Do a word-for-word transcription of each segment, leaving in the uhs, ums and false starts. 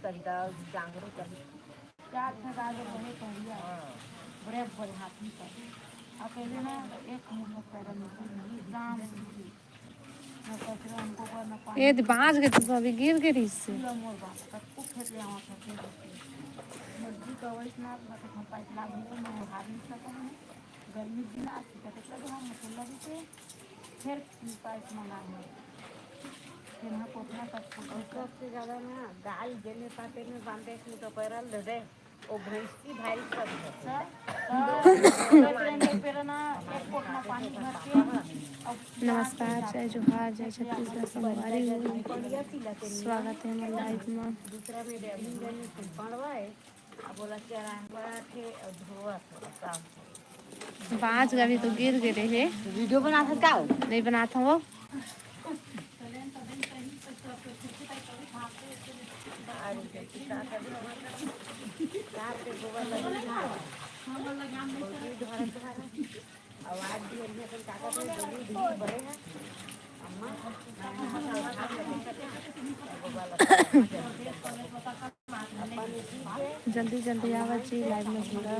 जांगरू कर। चार ठे गाय रहे पहिया। बड़े बड़े हाथी पर। अकेले ना एक मुंह पैर में जाम। ये तो बांस के तो अभी गिर गिरी से। पूरा मोर बाप तक को खेत ले आवा था। मर्जी का वैसे ना, मतलब, हम पाइप लाग गए, मैं हाथ नहीं सकता हूँ। गर्मी दिन आ चुका था, तब हम मसाला भी थे, फिर पाइप मंगा लिया। फिर हम कोटना तक को और सबसे ज्यादा ना गाय जेने पाते में बांधे, इसमें तो पैरल दे दे। ओ भैंसी भारी सब है। नमस्कार, जय जोहार, जय छत्तीसगढ़ संगवारी हो। स्वागत है हमारे लाइव में। दूसरा में दे अभी जन से पड़वा है। अब बोला चराहवा थे और धोवा थे काम। बांस अभी तो गिर गिरे हे। वीडियो बनात हस का? नहीं बनात हूँ वो। जल्दी जल्दी आवा जी, लाइव में जुड़ा।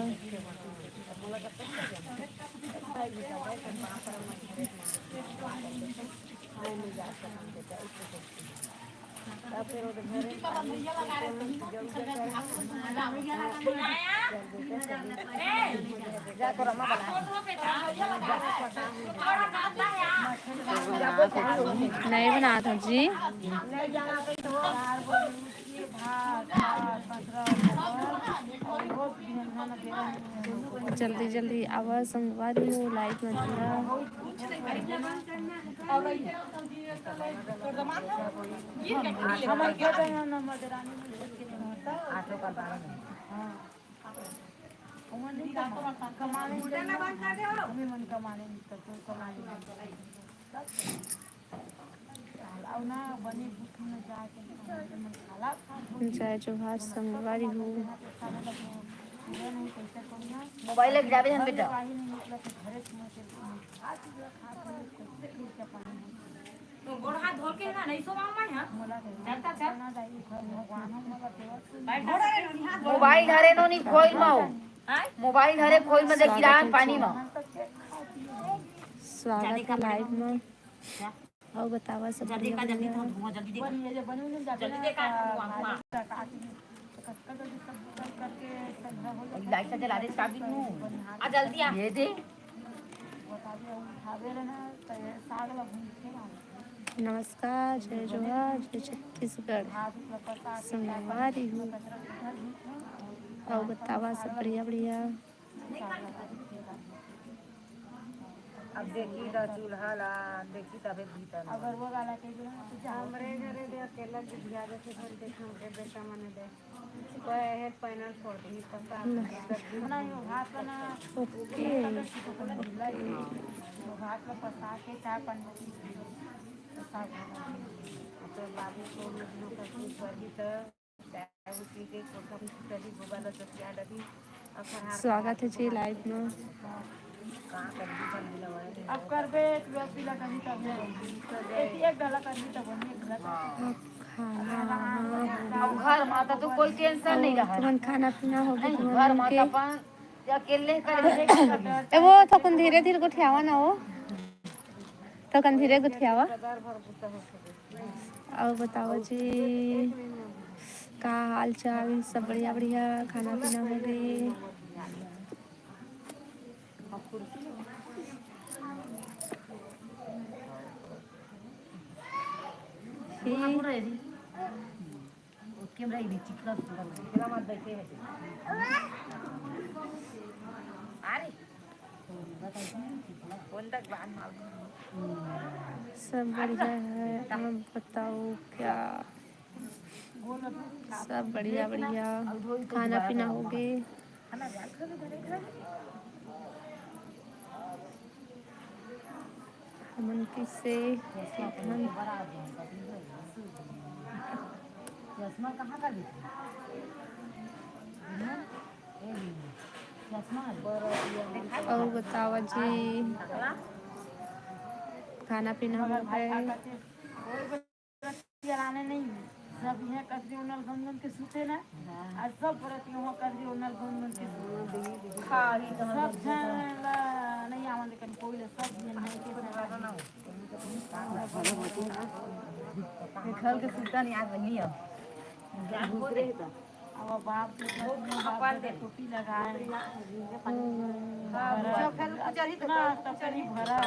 नहीं बनात हूँ जी। जल्दी जल्दी आवा संगवारी हो, लाइव में जुड़ा। जय जोहार संगवारी हो। मोबाइल लग जावे हम बेटा। मोबाइल धरे नोनी खोल मऊ। मोबाइल धरे खोल में देख गिरा पानी में। स्वागत है लाइव में। अउ बतावा सब बढ़िया, बढ़िया। लाइट जला दे चाबी नू। आ जल्दी आ। ये दे। नमस्कार, जय जोहार, जय छत्तीसगढ़। संगवारी हो। अउ बतावा सब बढ़िया, बढ़िया। अब देखी त चूल्हा ला, देखी तबे भीतर में। अगर वो वाला के जो है, तो जा। हमरे घरे दे अकेला बुधिया जैसे घर देख, हमरे बेटा मने दे। कोई है पैनल फोड़ दी, पता नहीं। नहीं, वो हाथ बना। ओके। वो हाथ में पसा के चाय पानी पी। तो बाबू को हम लोग का कुछ कर दी तो स्वागत है जी लाइव में। अब करबे, एक बार पीला कहीं तब नहीं। एक, एक गला करबे तब नहीं, एक गला करबे। खाना अब घर माता तो कोई टेंशन नहीं रहा। तुमन खाना पीना हो गया, तुमन घर माता के अपन अकेले कर। ए वो थोकन धीरे धीरे गोठियावा ना, वो थोकन धीरे गोठियावा। अउ बताओ जी, का हाल चाल? सब बढ़िया, बढ़िया। खाना पीना हो गई। सब बढ़िया है, आप बताओ क्या? सब बढ़िया, बढ़िया। खाना पीना हो गए। हमन किसे चश्मा कहाँ का? अउ बतावा जी, खाना पीना हो गए। चलाने नहीं है। सब इहाँ कचरी ओनल गन गन के सुते ना, अउ सब बरत इहाँ कचरी ओनल गन गन के सुते। सब झन ला नहीं आवन दे कन कोई ला, सब झन है के साथ। निकल के सुता नहीं आज नहीं अब। अब बाप के साथ में बाप के टोपी लगाए। इतना तकलीफ भरा।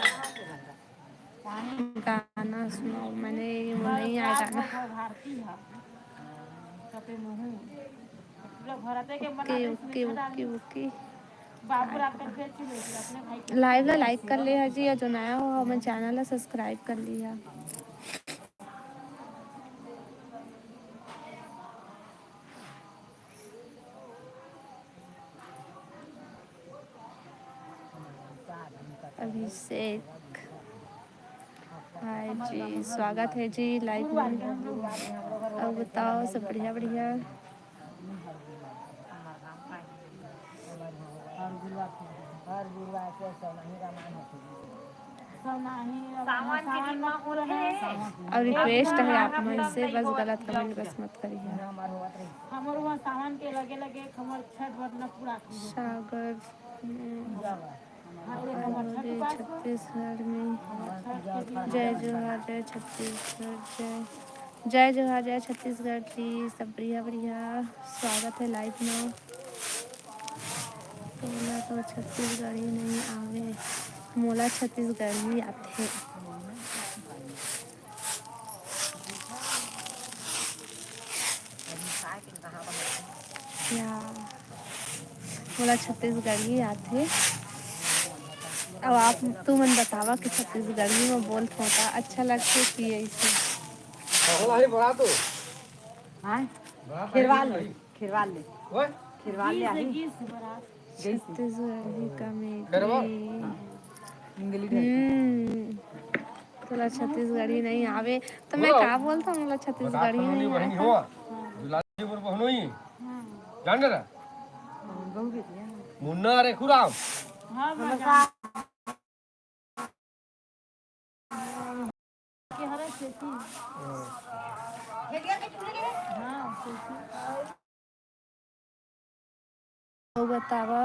गाना सुनाओ, मैंने ये वो नहीं आया गाना। भारती है। कपे मुहू। पूरा भारत के बना ओके, दे, ओके, इसमें ओके, ओके। बाबू रात कर भेज चुके थे अपने भाई के। लाइव ला लाइक कर ले हा जी, अउ जो नया हो, हमर चैनल ला सब्सक्राइब कर लिहा। अभिषेक, हाय जी, स्वागत है जी लाइव में। अउ बताओ, सब बढ़िया, बढ़िया? अउ रिक्वेस्ट है आप मन से, बस गलत कमेंट बस मत करिहा। हमर वहाँ सावन के लगे लगे हमर छठ बरना पूरा। सागर में छत्तीसगढ़ में। जय जोहार, जय छत्तीसगढ़, जय, जय जोहार, जय छत्तीसगढ़ जी, सब बढ़िया, बढ़िया। स्वागत है लाइव में। तोला तो छत्तीसगढ़ी नहीं आवे, मोला छत्तीसगढ़ी आथे। या, मोला छत्तीसगढ़ी आथे। अब आप, तुमन बतावा कि छत्तीसगढ़ी में बोलथों त अच्छा लगथे कि ऐसे? कहाँ ला हे बड़ा तो? हाँ? बड़ा खेरवाल ले, भाई। खेरवाल ले। ओए? खेरवाल ले आई। छत्तीसगढ़ी का मेरी। खेरवाल? हम्म। तोला छत्तीसगढ़ी नहीं आवे, तो मैं का बोलता हूँ, मोला छत्तीसगढ़ी नहीं आवे। बहनी हो, दुलारी बर बहनोई। जान डरा? मुन्ना अरे खुराम। हाँ, मैं जान-, के हरे खेती। हाँ, खेती। अउ बतावा,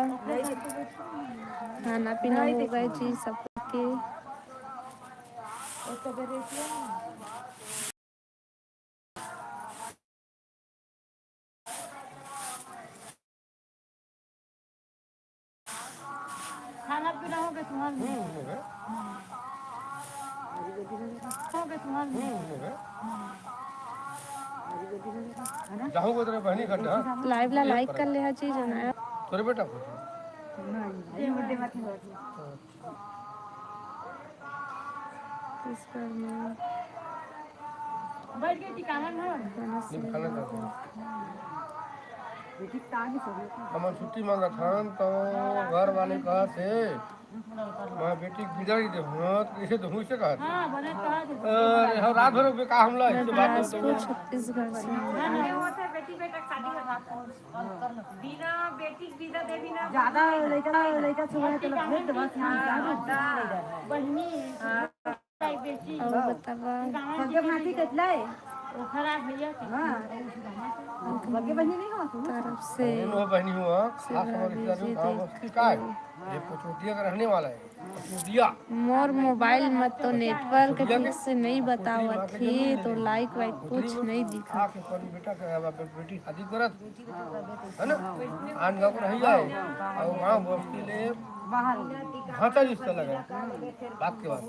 खाना पीना हो गए जी सबके? खाना पीना हो गए तुम्हारे? हम्म, हो गए। हो गए तुम्हारे? हम्म, हो गए। जाहूँ को तेरे बहनी घर ना। लाइव ला लाइक कर ले हा जी, जाना है। तोरे बेटा को। छत्तीसगढ़ में। बैठ के टिकाना ना। निम खाना खाते हैं। हमन छुट्टी मांगत हन तो घर वाले कहत हे, "मैं बेटी के विदा नहीं देहूँ, तो कैसे देहूँ?" इसे कहत। हाँ, बने कहत हे। अरे, हम रात भर में का हमला, इसे बात करते हुए। छत्तीसगढ़ से। हाँ, हाँ। होते बेटी बेटा के शादी में बात करो। बिना बेटी के विदा दे बिना ज्यादा लइका, लइका छुआ है तो लोग भेज दे, बस यहाँ से। बहिनी। अउ बतावा। सबके भांति कतला है। ओखरा भैया के। हाँ। सबके बहिनी नहीं हो तू? तरफ से बहनी हो, बहनी हो, हाँ। खास हमारे रिश्तेदार हो, गाँव बस्ती का है। ये पचोटिया का रहने वाला है। पचोटिया। मोर मोबाइल में तो नेटवर्क ठीक से नहीं बतावत ही, तो लाइक वाइक कुछ नहीं दिखा। आके पर बेटा का, बेटी शादी करत है ना? आन गाँव के रहिया हे। अउ गाँव बस्ती ले बाहर भांचा रिश्ता लगा। बात के बात।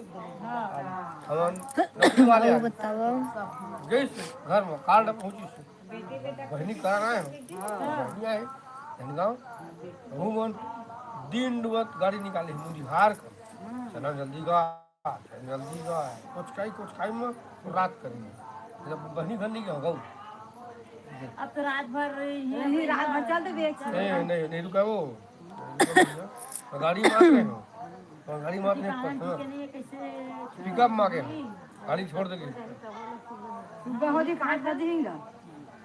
हमन नौकरी वाले अउ आदमी। बतावा। गइस घर में, कार्ड पहुँचिस। बहिनी करा ना हे। बहिनी आए, धनगाँव। वहू मन दिन डुबत गाड़ी निकाले, मुड़ी हार कर। चला जल्दी गा। जल्दी गा, कोचकाई, कोचकाई में रात करी। जब बहनी घर नहीं गया, गऊ। अब तो रात भर यहीं यहीं रात भर चल दे देख। नहीं, नहीं, नहीं रुका वो। गाड़ी मार रहे हो। और गाड़ी मार नहीं पड़ता। पिकअप मार के गाड़ी छोड़ देगी। सुबह हो जी पाँच बजे ही ना।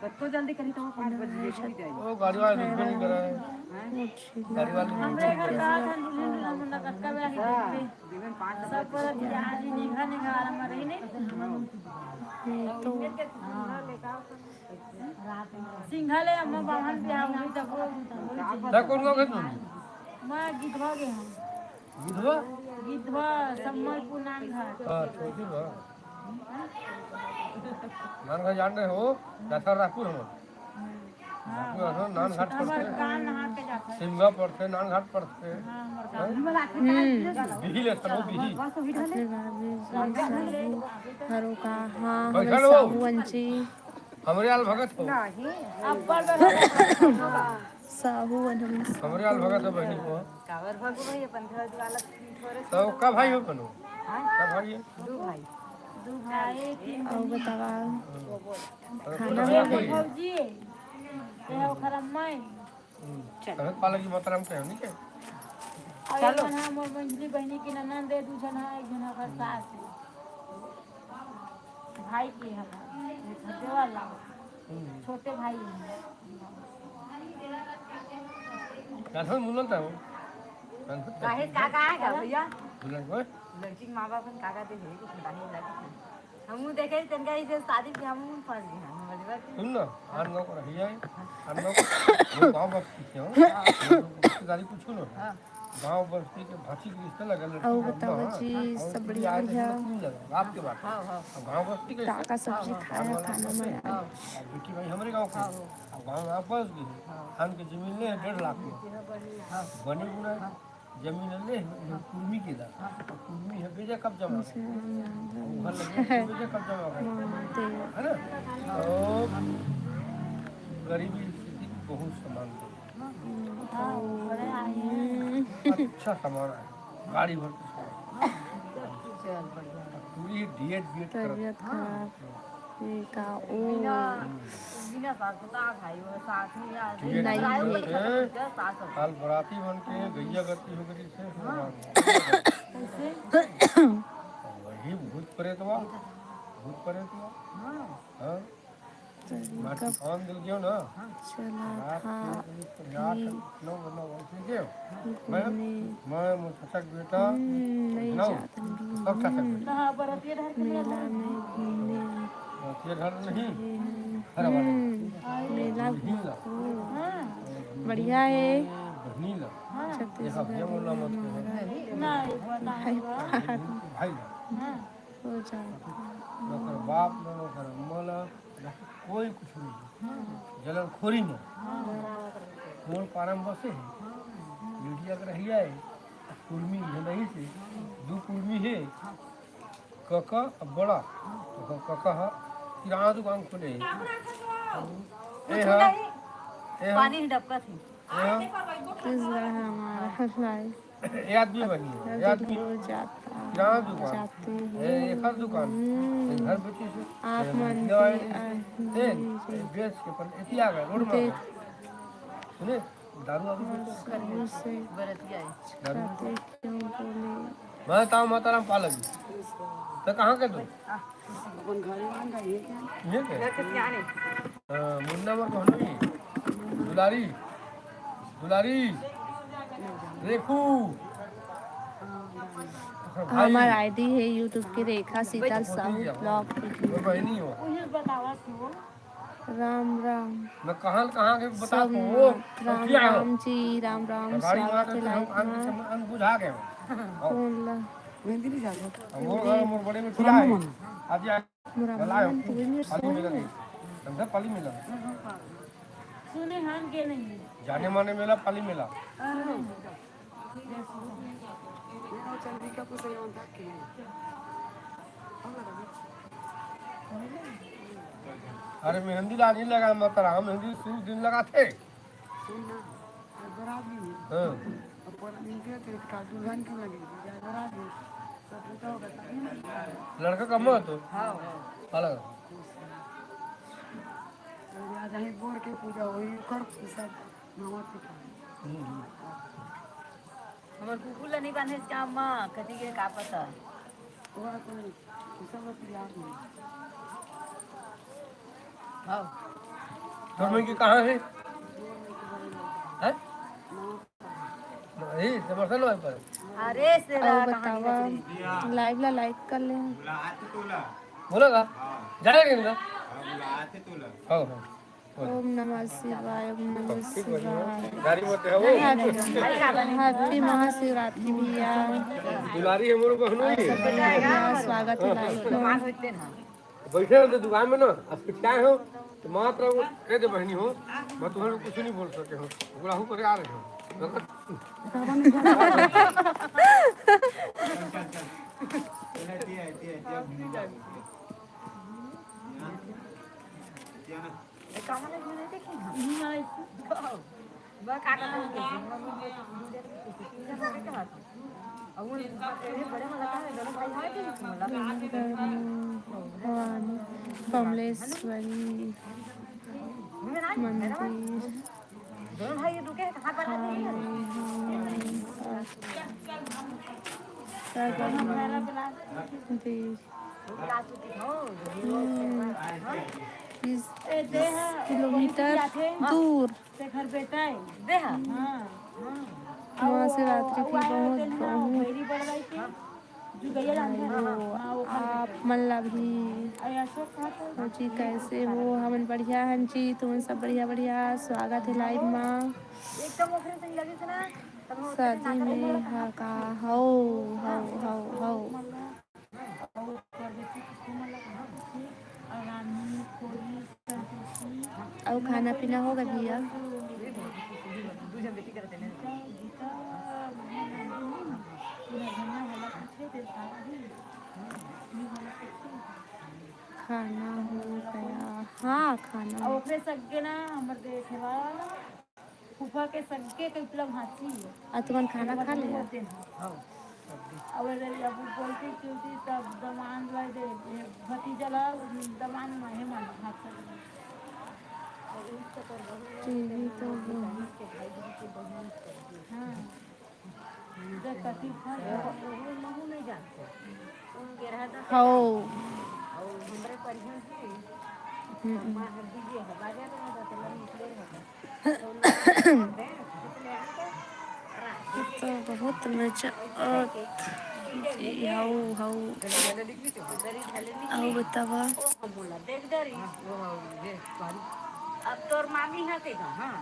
कतको जल्दी करी तो वो पाँच बजे हो जाए। वो गाड़ी वाला बिल्कुल नहीं करा है। गाड़ी वाला नहीं करा है। तो सिंघा ले अम्मा बामन बिहाव हुई तब वो ना कौन गाँव है तुम? मैं गिधवा गे हूँ। गिधवा? गिधवा, सम्मलपुर नानघाट। हाँ, छोटी बा। नानघाट जान रहे हो? दशहरा रायपुर हम। हाँ। रायपुर हम, नानघाट हमारे पड़ते। कान नहा के जाता है। सिमगा पड़ते, नानघाट पड़ते। हाँ, हमारे कान। बिही ले चलो, बिही। अपने बाबू साहू हरो का, हाँ, बैठा हमारे रहो। साहू अंची। हमरे आल भगत हो। साहू अनंत हमरे आल भगत हो बहनी को। काबर भगो भाई, अपन घर वाला थोड़े तो का भाई हो बनो? हाँ? का भाई है? दो भाई। दो भाई, तीन और बतावा। खाना हो गई? भौजी, ये ओखर अम्मा है। हम्म। चलो। तबे पाला की मात्रा में कहो, नहीं क्या? और एक चलो। जन है मोर मंझली बहनी की ननद है, दू जन है, एक जन है ओखर सास है। भाई के है, देवर लाग। हम्म। छोटे भाई है। कैसे मुनल था वो? काहे का, का है का भैया? मुनल को? लड़की के माँ बाप अपन का, का दे है, कुछ बताने लगे। हमहू देखे तनका इसे शादी के हमहू फंस गए हैं, मजबूर के। सुन ना, आन गाँव को रहिया है, आन गाँव को, वो गाँव बस्ती के हो, रिश्तेदारी कुछ हो ना। हाँ। गाँव बस्ती के भांची के रिश्ता लगा लड़की और का बताओ माँ, जी, और सब ये बढ़िया, आज बढ़िया। तीन जगह, रात के बात है। हाँ, हाँ। अब गाँव बस्ती के का, का सब्जी हाँ, हाँ। खाया, खाना बनाया? हाँ। अब बेटी भाई हमरे गाँव के, हाँ, हाँ। अब गाँव में आप बस गए, हाँ। हम के जमीन ले डेढ़ लाख में। हाँ। बने बुनाए। हाँ। जमीन ले, ये कुर्मी के दा। हाँ। और कुर्मी है, बेजा कब जमा है? अच्छा, हाँ, हाँ। वो घर लगे, बेजा कब जमा है? हाँ, ते है ना? तो गरीबी स्थिति बहुत सामान दे। हाँ, बड़े आए हैं। हम्म। अच्छा सामान है, गाड़ी भर के सामान। चल, बढ़िया। पूरी डीएट बीएट करत। तबीयत खराब। ये का ओ बिना, बिना सास को का खाई, वो सास नहीं आ रही। डीएट नहीं, बीएट ये करत। सास हो। काल बराती बन के गैया गति हो गई से। हाँ। कैसे? वही भूत प्रेतवा, भूत प्रेतवा। हाँ। हाँ। चलिए, माटी कब पान दिल गयो ना। हाँ। चला रात था के करीब आठ, भी नौ बजे वहाँ से गयो। मैं, घूमने। मैं, मोर चाचा के बेटा, हम्म, नहीं ना, जात हन भी। सब चाचा के हम्म। बेटा। मेला में घूमने। बरतिया घर नहीं। चले हैं। घर वाले। हम्म, मेला घूमो। हाँ। बढ़िया है। बहनी ला। हाँ। छत्तीसगढ़ ये सब ये बोलना मत कहो। हमारा भाई, भाई। भाई ला। हाँ। हो जाता। ना ओकर बाप ला, ना ओकर अम्मा ला, ना कोई कुछ नहीं। जलन खोरी में। मोर पारा में बसे है। मीडिया के रहिया है। कुर्मी है नहीं से। दू कुर्मी है। कका अब बड़ा। तो कका हा किराना दुकान खोले है। ए हा। ए हा। पानी ही डबका थी। ए हा। छत्तीसगढ़ हमारा लाइफ। ये आदमी बनी है, ये आदमी। जाता, किराना दुकान। जाते हैं। ए, एकर दुकान। हम्म। ए, घर बेची से। आप ए, मानते ये हैं, ए, ए, बेच के पर एती आ गए, रोड में आ गए। देख। सुने, दारू वारू बेच के। शुरू से दारू। खाते क्यों बोले? मैं ताऊ माता राम पालक। तो कहाँ के तू? अपन घरे मान रही है क्या? ये के? घर के सियाने। हाँ, मुन्ना मोर बहनोई। दुलारी। दुलारी। रेखू। ओकर भाई। हमार आईडी है YouTube के रेखा सीता साहू ब्लॉग। मोर बहनी हो। राम राम। मैं कहाँ, कहाँ के बता सब दो। वो राम क्या है? राम जी, राम राम, गाड़ी स्वागत है लाइव में। हम बुझा गए। कौन ला? मेहंदी नहीं जाता। अब वो घर मोर बड़े में किया है। आज ये मोर अम्मा मन तो भी मेरे पाली मेला सो गई। समझा, पाली मेला। सुने हन के नहीं। जाने माने मेला, पाली मेला। अरे। चंद्रिका को सही होता के। अरे मेहंदी ला नहीं लगा, मत रहा, मेहंदी शुभ दिन लगा थे। सुन ना, बराबर नहीं। हाँ। ऊपर इनके तो एक काजू बन के लगे, बराबर। लड़का कम हो तो? हाँ, हाँ। अलग। आज यहीं बोर के पूजा हुई, कर सब नमक के पानी। हम्म, हम्म। हमर कुकुर ला नहीं बांधे काम मा, कथी के का पता? ओकरा कोई, ई सब ला तैयार नहीं। हाँ। तोर मन के कहाँ हे? हैं? नहीं, समोसा लो पर। अरे से और बतावा, लाइव ला लाइक कर ले। बोला का? जाने के ना? हाँ, हाँ। ओम नमः शिवाय, ओम नमः शिवाय। गाड़ी मत दे, वो। Happy महाशिवरात्रि भैया। दुलारी हमरो बहनोई। और सब बढ़िया भैया, स्वागत है लाइव में। बैठे हो तो दुकान में ना, अब कुछ क्या हो तो मात्र वो कह दे बहनी हो, मैं तुम्हारे कुछ नहीं बोल सके हो, बुलाहू करे आ रहे हो। भवानी कमलेश्वरी मंदिर। हम्म, बीस किलोमीटर दूर। महाशिवरात्रि की बहुत, बहुत। आप मन ला भी। जी, कैसे हो? हमन बढ़िया हन जी, तुमन सब बढ़िया, बढ़िया। स्वागत है लाइव मा। शादी में हा का? हौ, हौ, हौ, हौ। अउ खाना पीना होगा भैया? खाना हो गया। हाँ, खाना। ओकरे सगे ना हमर देखे ला फूफा के सगे के उपला भांची है। आ तुमन खाना खा लिया? हाँ। अब अगर अब बोलती चलती तब दमान ला दे, भतीजा ला दमान में है मान हाथ से। टीवी तो बहुत। हाँ। हौ। हम्म। तो बहुत मजा आत। हौ, हौ। अउ बतावा। अब तोर मामी ह के गाँव, हाँ।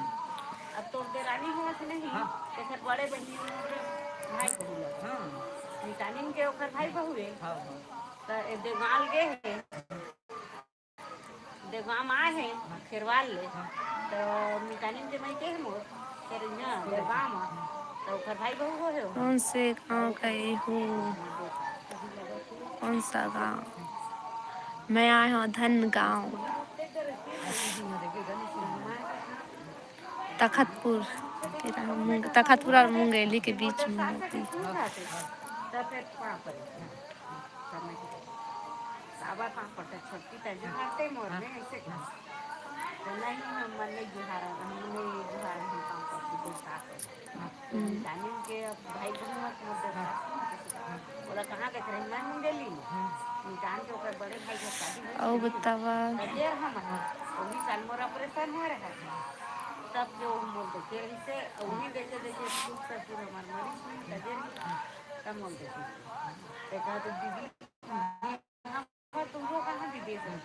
अब तोर देरानी होवत नहीं, हाँ। तेकर बड़े बहिनी मोर भाई बहू ला, हाँ। मितानिन के ओकर भाई बहू हे। हाँ, हाँ। त ए देवाल गे हे, देवाम आए हे, हाँ। खेरवाल ले। हाँ। त मितानिन के मइके हे मोर, फेर इहाँ देवाम, त ओकर भाई बहू हो हे। कौन से गाँव गए हो? कौन सा गाँव? मैं आए हूँ धन गाँव। तखतपुर के रहा, मुंग-, तखतपुर और मुंगेली के बीच में होती। हम्म। मितानिन के अब भाई बहन मत, मत देखा। ओला कहाँ देख रहे? मैं मुंगेली में। मितान के ओकर बड़े भाई के शादी हुई अउ थी। बतावा। तब ये हम हैं। वही साल मोर ऑपरेशन हो रहा था। तब जो मोर देखे रही से, वही देखे देखे सुख ससुर हमार मरीज हुई, तब ये रही। तब मोर देखे। देखा तो दीदी, तुमको कहाँ विदेश में?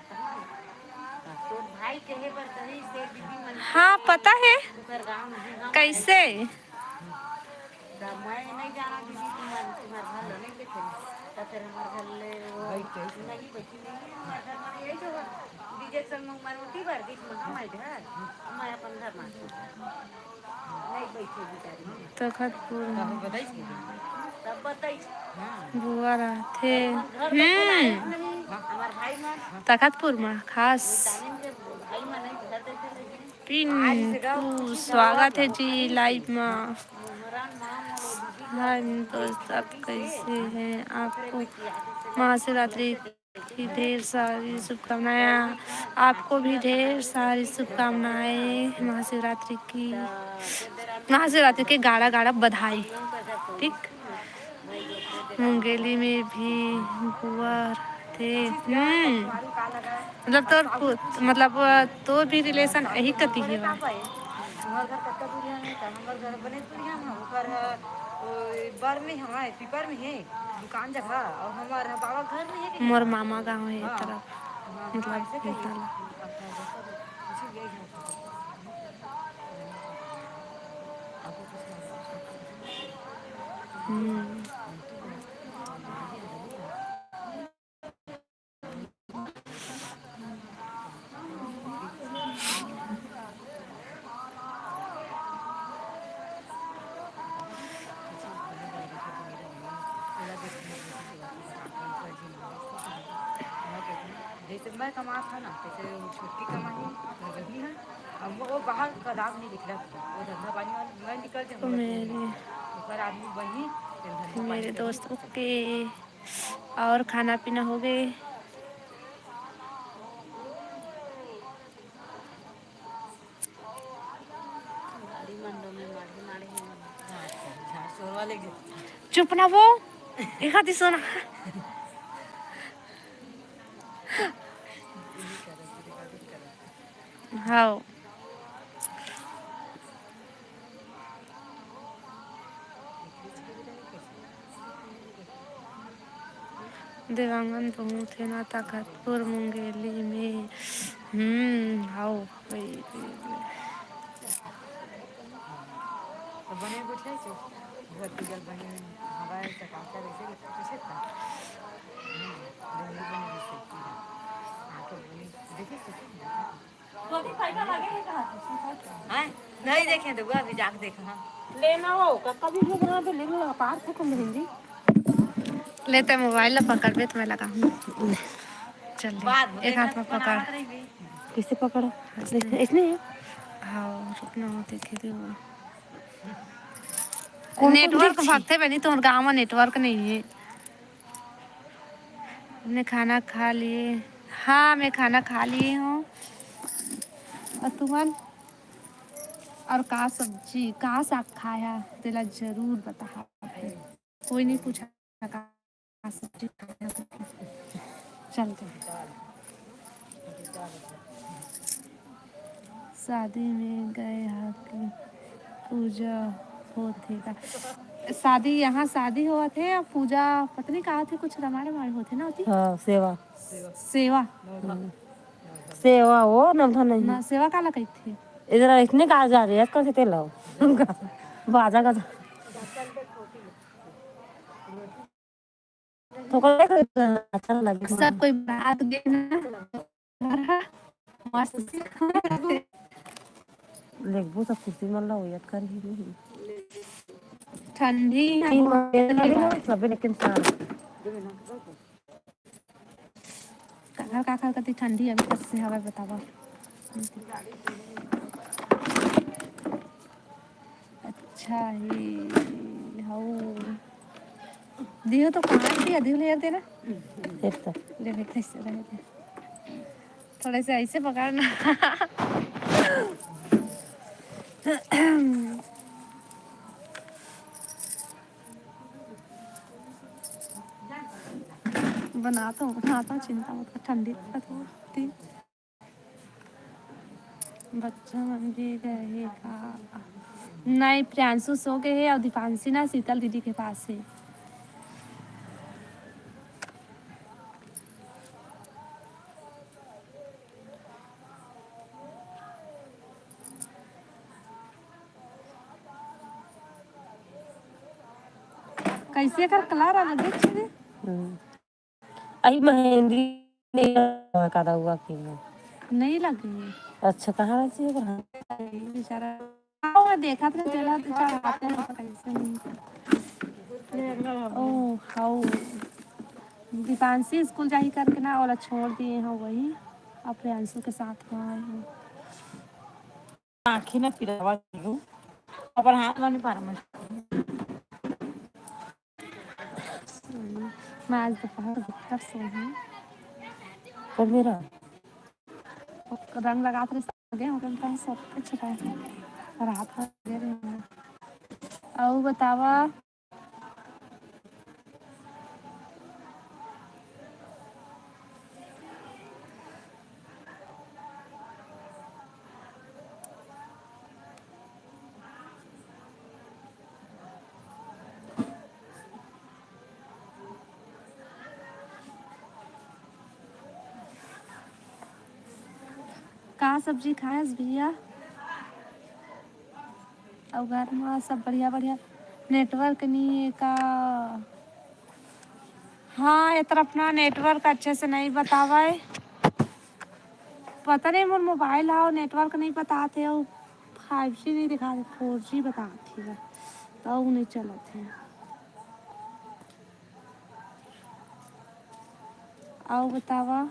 तोर भाई कहे बर कही से दीदी मन हाँ, पता है। ओकर गाँव में हम कैसे? त मैं नहीं जाना दीदी, तुम्हार, तुम्हार घर ले नहीं देखे। त फिर हमार घर ले वो नहीं बैठी नहीं, हमार घर में यही जो है, डीजे संग में हमार रोटी भर दी, मैं हमारे घर, मैं अपन घर में। तखतपुर। बुआ रहथे। हम्म। तखतपुर म खास। पिंटू, स्वागत है जी लाइव म। हाय दोस्त, आप कैसे हैं? आपको महाशिवरात्रि की ढेर सारी शुभकामनाएं। आपको भी ढेर सारी शुभकामनाएं महाशिवरात्रि की, महाशिवरात्रि के गाड़ा गाड़ा बधाई। ठीक, मुंगेली में भी बुआ थे। हम्म। मतलब तोर पु-, मतलब तोर भी relation यही कती हे बा। हमर घर कतका दूरिहा में, त हमर घर बने दूरिहा में, ओकर ह, ओ, बर में हवय, पीपर में हे, दुकान जगह, अउ हमर ह बाबा घर में हे। मोर मामा गाँव हे ए हाँ। तरफ, हाँ, मतलब हाँ, ऐसे कहिए। इतना ला। अच्छा, जैसा भी, कुछ भी यही है। हम्म। जैसे मैं कमात हूँ ना, तैसे वो छोटकी कमाही, वो बहिनी है, अब वो बाहर का दाम नहीं निकला, वो धंधा पानी वाला मैं निकल जाऊँ, तो मेरे, ऊपर आदमी बनी, फिर धंधा पानी मेरे करी। दोस्तों के और खाना पीना हो गए। चुप ना वो, एक आधी सुना। हाँ। देवांगन बहुत हे ना ताकतपुर मुंगेली में। हम्म, हाउ। तो बने बैठे छो, घर के जल बने हवाए चकाचक ऐसे पूछे था। हम्म, बने बने जैसे पूरा। हाँ, तो बने, देखे से हैं? नहीं देखे तो वो अभी जाके देखा, हाँ। लेना हो, कब कभी भी बना दे, ले लो, पार से कम हिंदी। लेते मोबाइल ला पकड़बे तो मैं लगाहूँ। चल ले, बाद में एक हाथ में पकड़। कैसे पकड़ो? ऐसे। इसने? हाँ, रुकना हो, देखे थे वो। कौन, कौन नेटवर्क देखी? भागते बनी, तोर गाँव में नेटवर्क नहीं है। हमने खाना खा लिए। हाँ, मैं खाना खा लिए हूँ। और तुमन? और का सब्जी, का साग खाया, तेला जरूर बताहा। कोई नहीं पूछा का सब्जी खाया। चलते। शादी में गए हा कि पूजा होत हे का? शादी, यहाँ शादी होवत हे या पूजा, पता नहीं का होथे, कुछ रमायण रमायण होथे ना होती? हाँ, सेवा। सेवा। हम्म। सेवा, वो नवधा नहीं। ना, सेवा काला कहिथे? इधर इतने कहा जा रहे हैं, आजकल से तेल लाओ। बाजा का। तो कोई अच्छा लगे। सब कोई बारात गे ना, मस्त। लेगबो सब खुशी मन ला ओयत कर ही नहीं। ठंडी नहीं, सबे लेकिन सारा। काखर काखर कति ठंडी अभी तक से हवय बतावा। अच्छा ही हऊ। दियो तो कहाँ दिया? दियो ले यार तेरा। एक तो। ले बेटा, इससे रहे दे। थोड़े से ऐसे पकड़ना। बना तो, बना तो, चिंता मत कर, ठंडी का तो थी। बच्चा मन भी गए हे का? नहीं, प्रियांशु सो गए हे और दीपांशी ना शीतल दीदी के पास है। कैसे कर कलर अलग छे। हम्म। अही मेहंदी नहीं लगा का रहुआ के में। नहीं लगी। अच्छा, कहाँ रहती है ओकर? बेचारा। हाँ, वो देखा था, चला तो चढ़ाते हैं, कैसे नहीं। ओ, हाउ। दीपांशी स्कूल जाही करके ना, ओला छोड़ दिए हैं वही, अब प्रियांशु के साथ वहाँ है। आँखें ना पिरावा करू, अपन हाथ ला नहीं पारा मैं। मैं आज दोपहर भीतर सोई हूँ। कब मेरा? रंग लगात रहे, सगे हो गए, सब कुछ है। रात भर लगे रहे हैं। अउ बतावा। का सब्जी खाएस भैया? अउ घर में सब बढ़िया, बढ़िया। Network नहीं है का? हाँ, ये तरफ ना network अच्छे से नहीं बतावे। पता नहीं, मोर mobile हा, network नहीं बताते हो, five G नहीं दिखा, four G बताते हो, तो नहीं चलत है। अउ बतावा।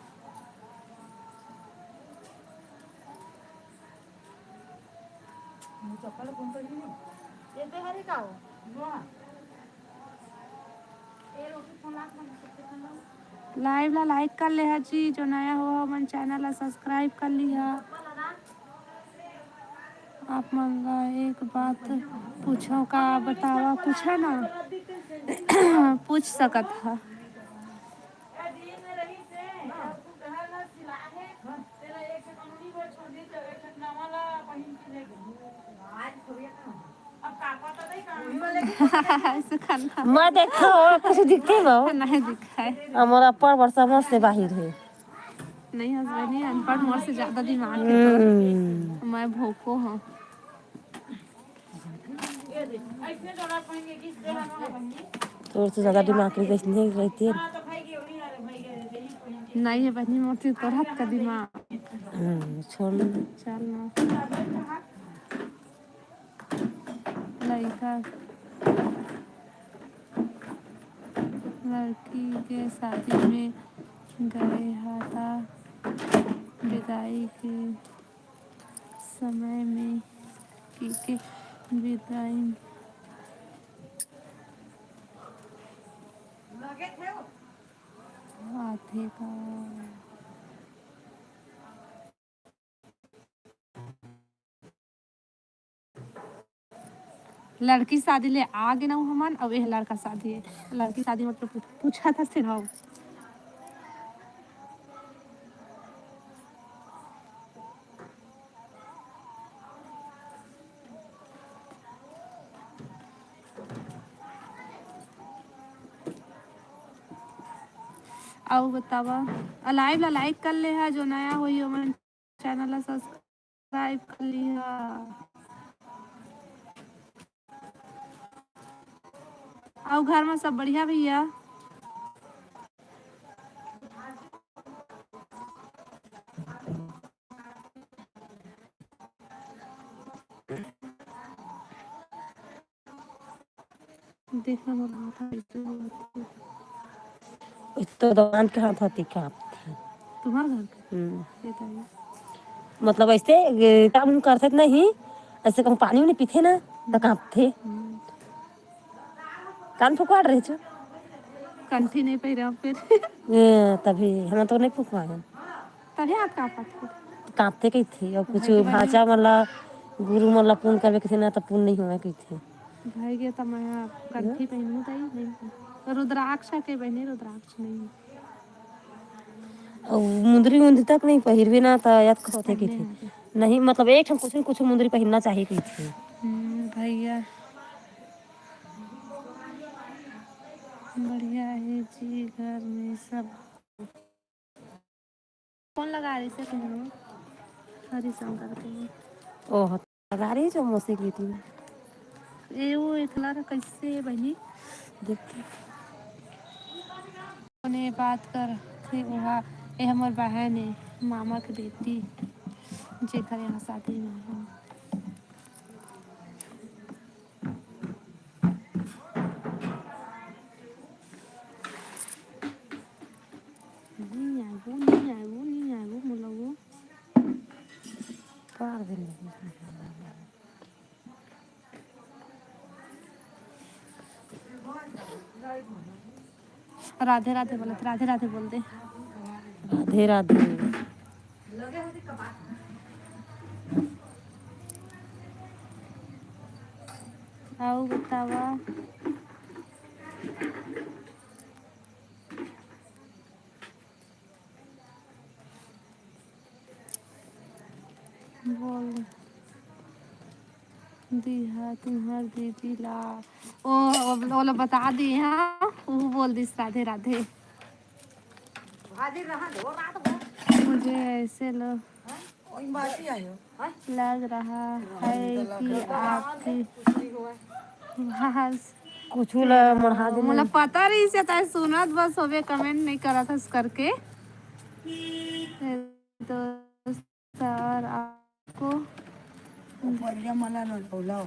Live ला like कर ले हा जी, जो नया हो मन channel ला subscribe कर लिहा। आप मन ला एक बात पूछो का, बतावा, पूछा ना। पूछ सकत हा। सुखन्ना। मैं देखो, कुछ दिखते हो? नहीं दिखाई। हमारा अपर बरसा मस्त से बाहिर है। नहीं हंस बनी, अनपढ़ मोर से ज्यादा दिमाग है तो। हम्म। मैं भोको हूँ। तोर से ज्यादा दिमाग रही, कैसे नहीं रहती है? नहीं है बहनी, मोर से तोर हाथ का दिमाग। हम्म, छोड़ ना। चल ना। लड़का, लड़की के शादी में गए हा ता विदाई के समय में की के विदाई आथे का? लड़की शादी ले आ गे ना हमन, अब यह लड़का शादी है। लड़की शादी मतलब पूछा था सिर्फ। अउ बतावा, live ला like कर ले हा, जो नया होही ओमन channel ला subscribe कर लिहा। अउ घर में सब बढ़िया भैया? देखना मोर हाथ ह कैसे होत हे। तो दवान के हाथ हाथी कांपथे। तुम्हार घर के? हम्म। ये तो है। मतलब ऐसे, ये काम उम करथे त नहीं, ऐसे कहूँ पानी उनी पीथे ना, त कांपथे। हम्म। कान फुकवाड़ रहे छो। कंठी नहीं पहिरा फिर। ए, तभी हम तो नहीं फुकवाए। तभी हाथ कांपत हे। कांपथे कहिथे, अउ कुछ भाई के बहन भांचा मन ला, गुरु मन ला पुन करबे कहिथे ना, त पुन नहीं होवे कहिथे। भाई के त मैं कंठी पहनू तई नहीं। रुद्राक्ष के बहनी, रुद्राक्ष नहीं। अउ मुंदरी उंदरी तक नहीं पहिरबे ना, त याद होथे कहिथे। नहीं, मतलब एक ठन कुछ न कुछ मुंदरी पहिरना चाहिए कहिथे। हम्म, भैया। बढ़िया हे जी, घर में सब। कौन लगा रहे से तुम लोग? हरिशंकर के। ओह, लगा रही जो मौसी की थी। ए, वो इतना कैसे बनी? देखते। कोने बात करथे ओहा, ए हमर बहन ए, मामा के बेटी, जेकर यहाँ शादी में हे। नहीं आए वो, नहीं आए वो, नहीं आए वो, मोला वो। पार भी नहीं। राधे राधे बोलत, राधे राधे बोल दे। राधे राधे। अउ बतावा। बोल दिहा तुम्हार दीदी ला। ओ, ओला बता दी, हाँ, वो बोल दिस राधे राधे। मुझे ऐसे लो। लग रहा है कि आपकी भाष कुछु ला मढ़ा दे मोला नहीं। पता रहिस हे, तैं सुनत बस होबे, comment नहीं करत हस करके। तो सर आपको ऊपर ले मला न बोलाओ।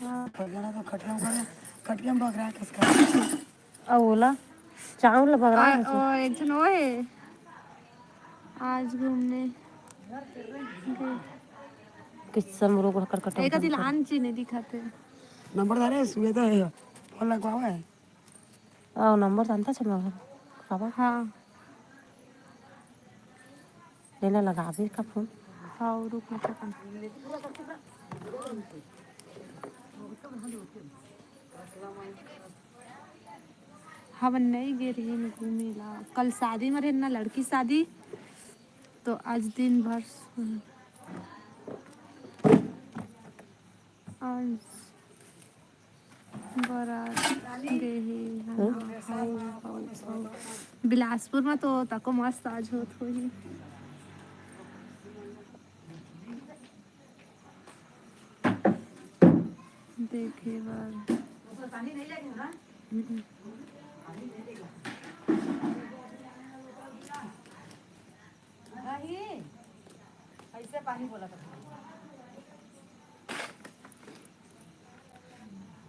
हाँ। खटला तो खटला ऊपर, खटला में बगरा किसका? अउ ओला चांउर ल बगरा आ, है ओ, एक झन वो है। आज घूमने गए। किस्सा मुरुक कटकट एक अति लहान चीज नहीं दिखाते। नंबर धारे सुबह तो है, फोन लगवावा है। अउ नंबर जानता छे मोर। हाँ। लेना लगाबे का फोन? हाँ, रुक ना, रुक ना। हमन नहीं गे रहे घूमे ला, कल शादी में रहे ना, लड़की शादी, तो आज दिन भर आज बरात गे हे। हाँ, हम्म। हौ, हौ, हौ। बिलासपुर में तो तको मस्त आज होत होही। देखे बर। हम्म। नहीं, ऐसे पानी बोला था।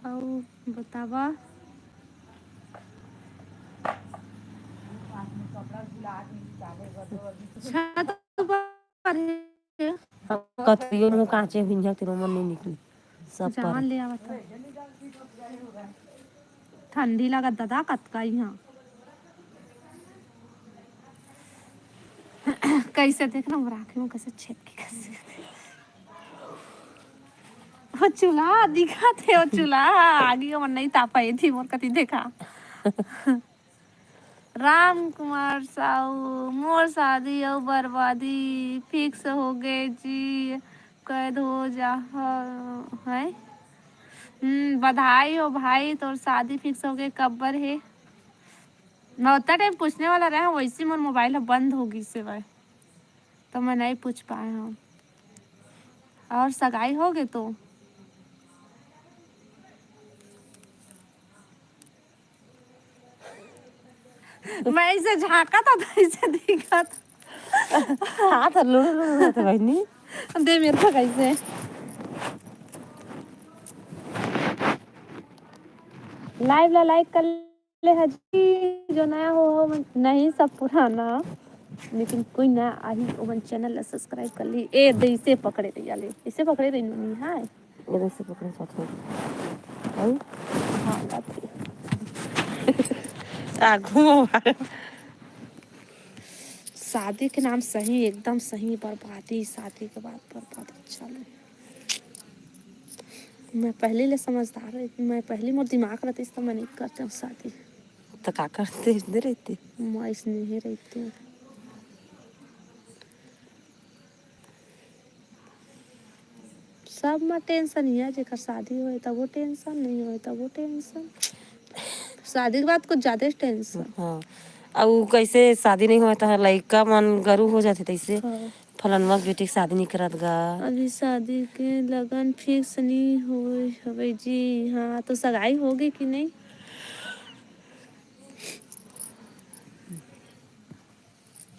अउ बतावा। छत पर है। कतरियो मुँह कांचे हुई है, तेरो मन नहीं निकली। सब पर। जान ले आवत है। ठंडी लागत दादा, कतका इहाँ। कैसे देखना, वो राखे में कैसे छेद के कैसे। वो चूल्हा दिखत हे, वो चूल्हा। आगी ओमन नहीं तापा, ये थी मोर कती देखा। राम कुमार साहू, मोर शादी अउ बर्बादी fix हो गे जी, कैद हो जाहा है। हम्म, बधाई हो भाई, तोर शादी fix हो गे, कब्बर हे? मैं उतना time पूछने वाला रहे, वैसे मोर mobile ह बंद हो गिस हे भाई, तो मैं नहीं पूछ पाए हूँ। और सगाई हो गे तो मैं ऐसे झांका था, तो ऐसे दिखा था। हाथ लुड़ लुड़ होते बहनी। दे मेरे को कैसे। Live ला like कर ले हजी, जो नया हो, हो मन-, नहीं, सब पुराना, लेकिन कोई नया आही, ओमन channel ला subscribe कर ली। ए, दे, इसे पकड़े रही, ले, इसे पकड़े रही, नोनी, हाय। ये दे, इसे पकड़े, चाचा। अउ? हाँ, बात है। आगू में मारे। शादी के नाम सही, एकदम सही, बर्बादी, शादी के बाद बर्बाद, अच्छा नहीं। मैं पहली ले समझदार रही, मैं पहली मोर दिमाग रहती तो मैं नहीं करते हूँ शादी। तो का करते, इसने रहते? मैं इसने ही रहती हूँ। सब में tension ही है, जेकर शादी होए तब वो tension, नहीं होए तब वो tension। शादी के बाद कुछ ज्यादा ही tension। हाँ, अउ कैसे शादी नहीं होए तो लइका मन गरू हो जाते तैसे। हाँ। फलनवा के बेटी के शादी नहीं करत गा। अभी शादी के लगन fix नहीं होए हवे जी। हाँ, तो सगाई होगे कि नहीं?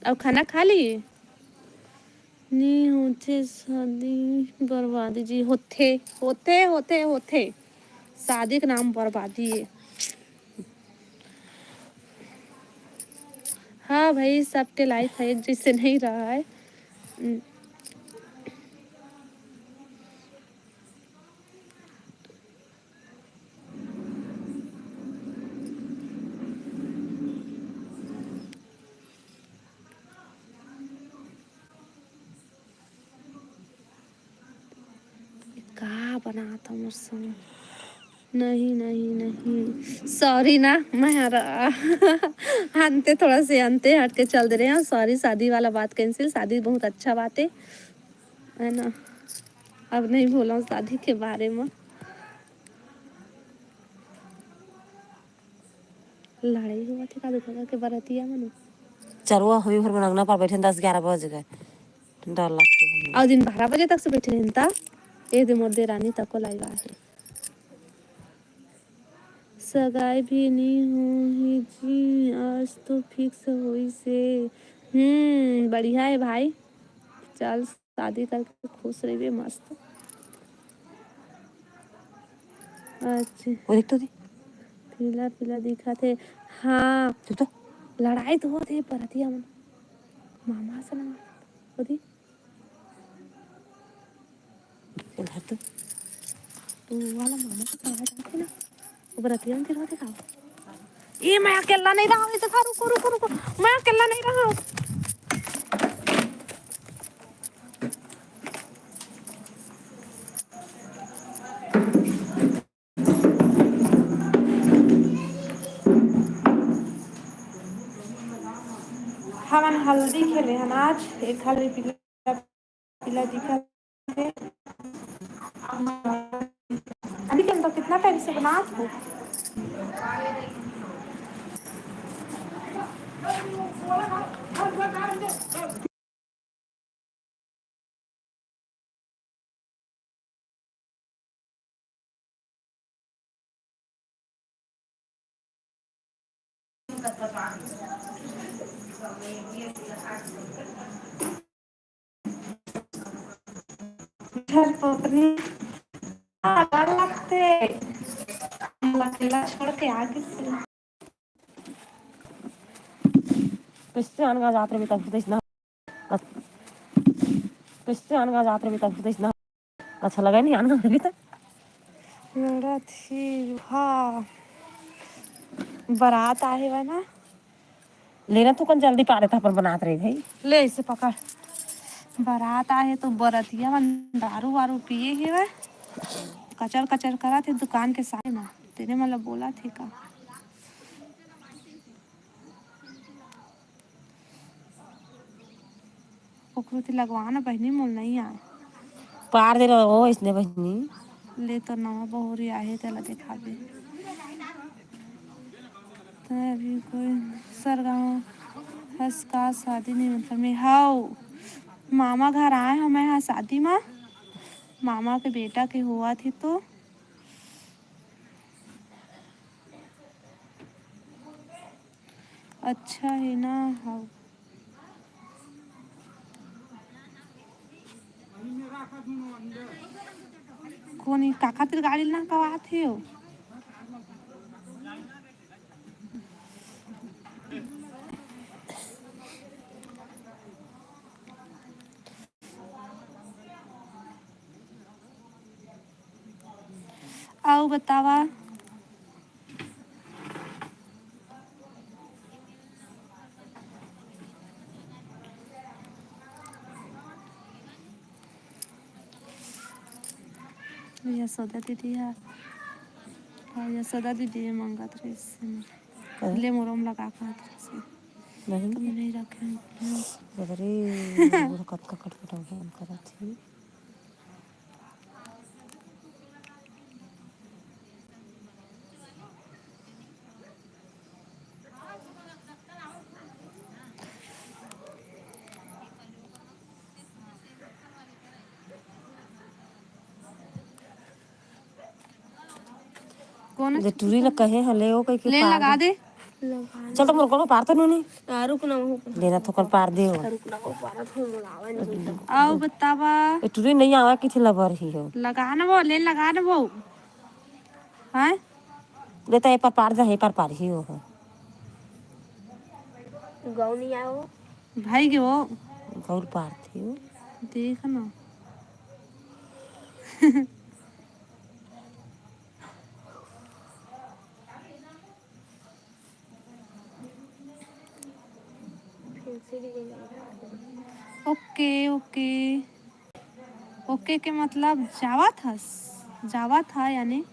अउ खाना खा ली? नहीं होथे शादी बर्बादी जी, होथे, होथे, होथे, होथे। शादी के नाम बर्बादी है। हाँ भाई, सबके life है एक जैसे नहीं रहा है। हम्म। का बनात हूँ मोर संग? नहीं, नहीं, नहीं, sorry ना, मैं हर अंते थोड़ा से अंते हट के चल दे रहे हैं। Sorry, शादी वाला बात cancel। शादी बहुत अच्छा बात है, है ना? अब नहीं बोला शादी के बारे में। लड़ाई हुआ थी का दुकान के बरतिया में। चरवा हुई भर मन अंगना पर बैठे दस ग्यारह बज गए। डर लगथे हमला। अउ दिन बारह बजे तक से बैठे रहिन ता, एक दिन मोर देरानी तको लाइव आहे। सगाई भी नहीं होही जी, आज तो फिक्स होइसे। हम्म, बढ़िया है भाई, चल शादी करके खुश रहिबे, मस्त। अच्छा। वो देख तो दी। पीला पीला दिखत हे। हाँ। तू तो। लड़ाई तो होत हे परतिया मन। मामा से ना। वो दी। इधर तो। तू वाला मामा के पास जाके ना। वो बरतिया मन के रोते का। ए, मैं अकेला नहीं रहा हूँ, इसे खा, रुको, रुको, रुको। मैं अकेला नहीं रहा हूँ। हमन हल्दी खेले हन आज, एक हल्दी पीला, पीला दिखत हे। अभी के तो कितना टाइम से बनात हो? घर पकड़ी। हाँ, डर लगते। हम अकेला छोड़ के आ गए थे। कैसे आन गाँव जात रहे बेटा, कैसे ना, कैसे आन गाँव जात रहे बेटा, कैसे ना, अच्छा लगा नहीं आन गाँव रहे बेटा। लड़त ही, हाँ। बारात आहे बा ना। लेना तो कन जल्दी पारे था पर बनात रही भाई। ले इसे पकड़। बारात आहे तो बरतिया मन दारू वारू पिए हे बा। कचर कचर करत हे दुकान के सामने म। तेने मतलब बोला थे का? ओकरो ते लगवा ना बहिनी, मोल नहीं आए। पार दे रहो इसने बहिनी। ले तो नवा बहुरी आहे, तेला देखाबे। ते अभी कोई सरगांव हस का शादी नहीं, मतलब मैं हाउ मामा घर आए हो मैं, हाँ, शादी मा मामा के बेटा के हुआ थी तो। अच्छा है ना, हाँ। कोनी काका तेरे गाड़ी ना कवात है हो? अउ बतावा। यशोदा दीदी हा, हाँ, यशोदा दीदी हे मंगत रहिस हे। हाँ। ले मोर ओम लगा के हाथ रहिस हे। नहीं। तो मैं नहीं रखे हूँ। अरे, वो कतका कटकट हम करत ही। कौन? जे टूरी ल कहे हले ओ कहि के ले पार लगा दे। दे। चल तो मोर कोनो पार तो नोनी। आ, रुक ना, वो लेना थोकन पार दे हो। रुक ना, वो पारा थोड़ा मोलावा नहीं। आओ बतावा। ए टूरी नहीं आवा कि थे लबर ही हो। लगा ना वो, ले लगा ना वो। हैं? ले तो ए पर पार जा, ए पर पार ही हो। गाँव नहीं आओ। भाई के वो। गौर पार थी हो। देख ना। ओके, ओके। ओके के मतलब जावत हस, जावत हा यानी।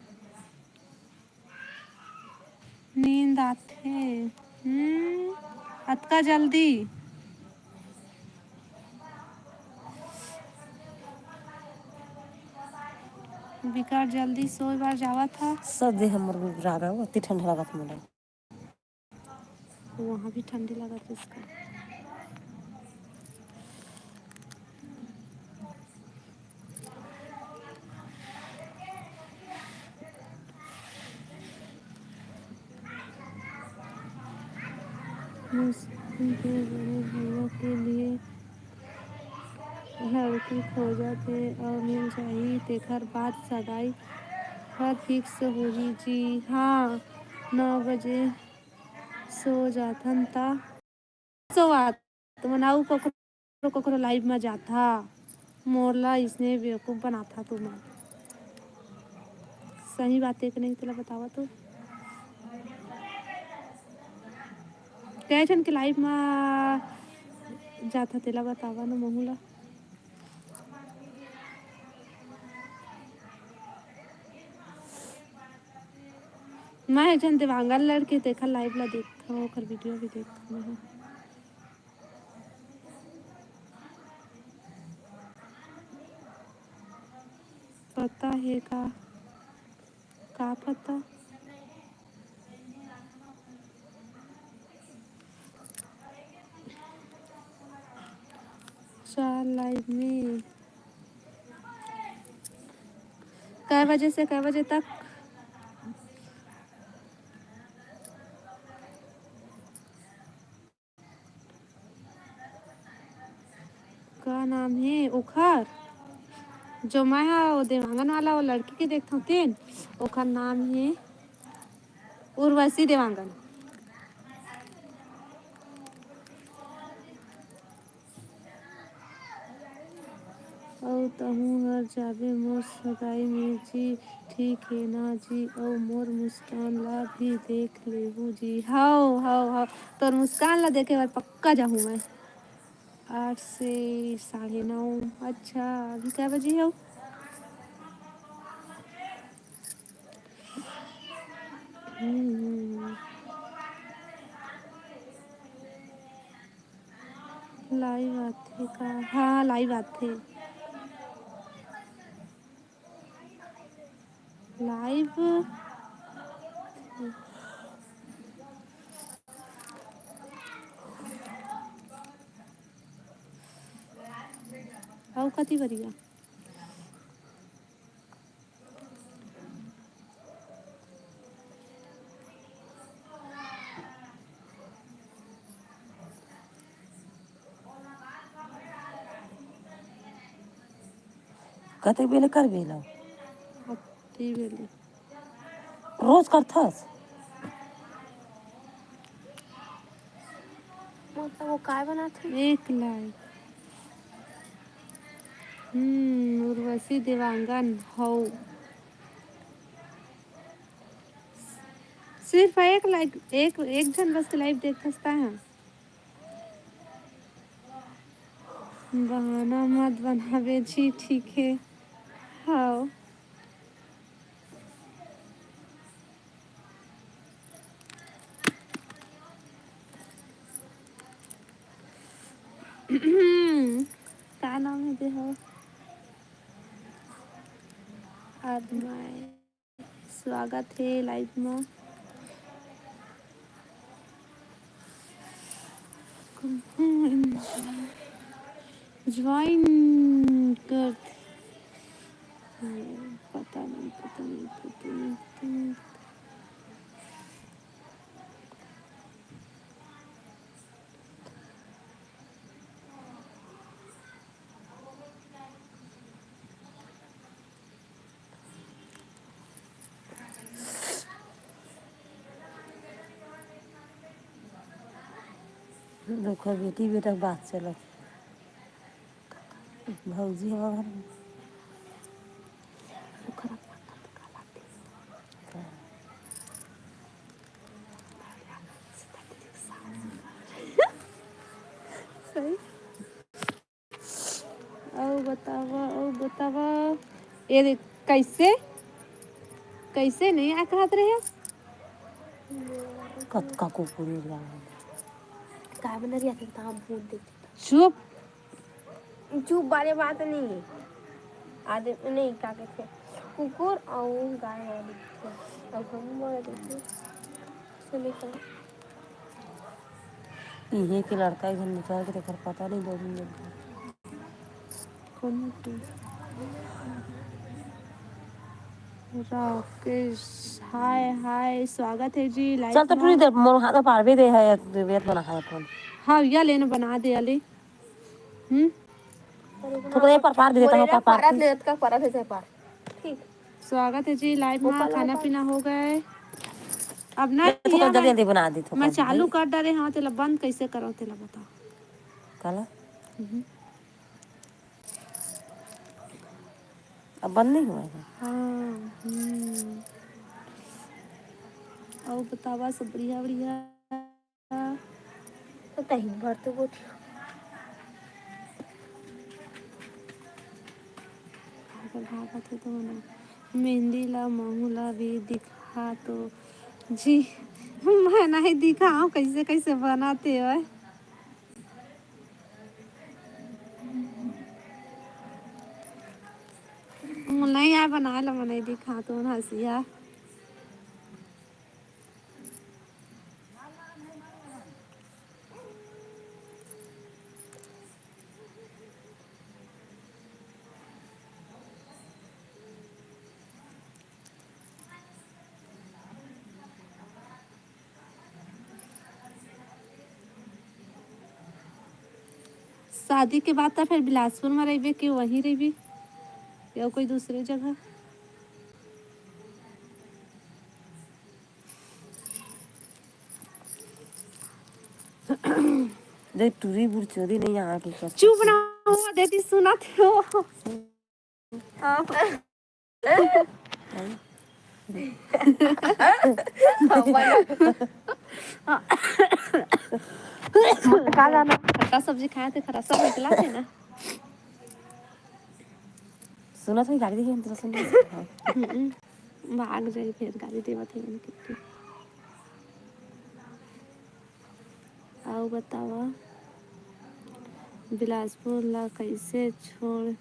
नींद आथे। हम्म, अतका जल्दी? बिकट जल्दी सोए बर जावत हा। सर दे हमर गुदगुदा गा, अति ठंडा लागत मोला। वहाँ भी ठंडी लागत इसका। मुस्कान के बड़े भैया के लिए लड़की खोजत हे अउ मिल जाही, तेखर बाद सगाई हर फिक्स होही जी। हाँ, नौ बजे सो जाथन ता। सो आत, तो मनाऊ ककरो, ककरो लाइव में जाथा। मोर ला इसने बेवकूफ बनाथा तुमन। सही बात हे कि नहीं, तेला बतावा तो। कै झन के लाइव में जाथा, तेला बतावा ना महू ला। मैं एक झन देवांगन लड़के तेखर लाइव ला देखथव, ओकर वीडियो भी देखथव मैं ह। पता हे का? का पता? चार लाइव में कै बजे से कै बजे तक? का नाम हे ओखर? जो मैं हा वो देवांगन वाला वो लड़की के देखथव तेन, ओखर नाम हे उर्वशी देवांगन। अउ तहूँ हर जाबे मोर सगाई में जी। ठीक हे ना जी, अउ मोर मुस्कान ला भी देख लेहू जी। हव, हव, हव, तोर मुस्कान ला देखे बर पक्का जाहूँ मैं। आठ से साढ़े नौ। अच्छा, अभी कै बजे हव? हम्म। लाइव आथे का? हाँ, लाइव आथे। लाइव। अउ कति बरिया? कतेक बेले करबे ला? अति बेले। रोज करथस? मतलब वो काय बनाथे? एक लाइक। हम्म, उर्वशी देवांगन हव। सिर्फ एक लाइक, एक, एक झन बस के लाइव देखथस ता हा। बहाना मत बनाबे जी, ठीक हे। हव। का नाम हे दे हो? आदमाए। स्वागत हे लाइव म। ज्वाइन कर। पता नहीं, पता नहीं, पता नहीं, पता नहीं। देखो बेटी बेटा के बात चलत हे। भौजी हमार सही। अउ बतावा, अउ बतावा। ये देख, कैसे, कैसे नहीं आ कहत रहे? कतका कुकुर हे। काय बना रिया थे, तहाँ भूत देख। चुप। चुप वाले बात नहीं है। आदमी नहीं, का कहते हैं, कुकुर और गाय वाले दिखते हैं। अब हम बोले देखते हैं। सुने का? इहे के लड़का एक झन निकल के तेकर पता नहीं, दो दिन लग गए। कौन के? राकेश, हाय, हाय, स्वागत है जी, live चल तो में। टूरी दे, मोर हाथ पार भी दे है, वेत बना है फोन। हाँ, या लेना बना दे, अली। हम्म? थोड़ा ये पर पार दे देता हूँ, पर पार, परत please। ले, का परत है, पार। ठीक। स्वागत है जी, live वो में। खाना पीना हो गए? अब ना ये तो किया जल्दी, मैं, जल्दी बना दी, तो मैं कर दे। चालू कर डारे, हाँ, तेला बंद कैसे करो, तेला बताओ। काला? हम्म। अब बंद नहीं हुआ है। हाँ, हम्म। अउ बतावा, सब बढ़िया, बढ़िया? तो तहीं भर तो गोठिया। अगर भागत है तो ना, मेहंदी ला, महू ला भी दिखा तो जी। मैं नहीं दिखाऊं, कैसे, कैसे बनाते हो? नहीं आए बनाए ला, मैं नहीं दिखा तो हंसिया। शादी के बाद त फिर बिलासपुर में रहिबे कि वहीं रहिबे या कोई दूसरे जगह? देख, टूरी बुढ़ चोरी नहीं यहाँ की कर। चुप ना हो, देती सुनत हो। का जाना? खट्टा सब्जी खाए थे, खट्टा सब निकला थे ना। सुनत हो गाड़ी देखिए, हम तो सुन। हम्म, भाग जाए फिर, गाड़ी देवत है इनके। अउ बतावा, बिलासपुर ला कइसे छोड़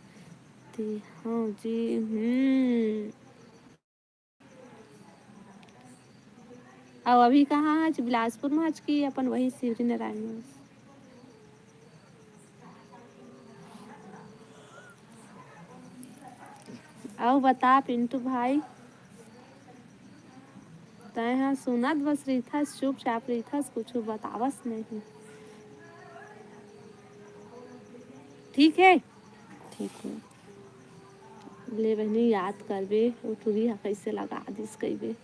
दिहव जी? हम्म। अउ अभी कहाँ हच? बिलासपुर में हच कि अपन वही शिवरीनारायण में? अउ बता पिंटू भाई, तैं ह सुनत बस रहिथस, चुपचाप रहिथस, कुछु बतावस नहीं। ठीक है? ठीक है। ले बहिनी, याद करबे, ओ टूरी ह कइसे लगा दिस कहिबे।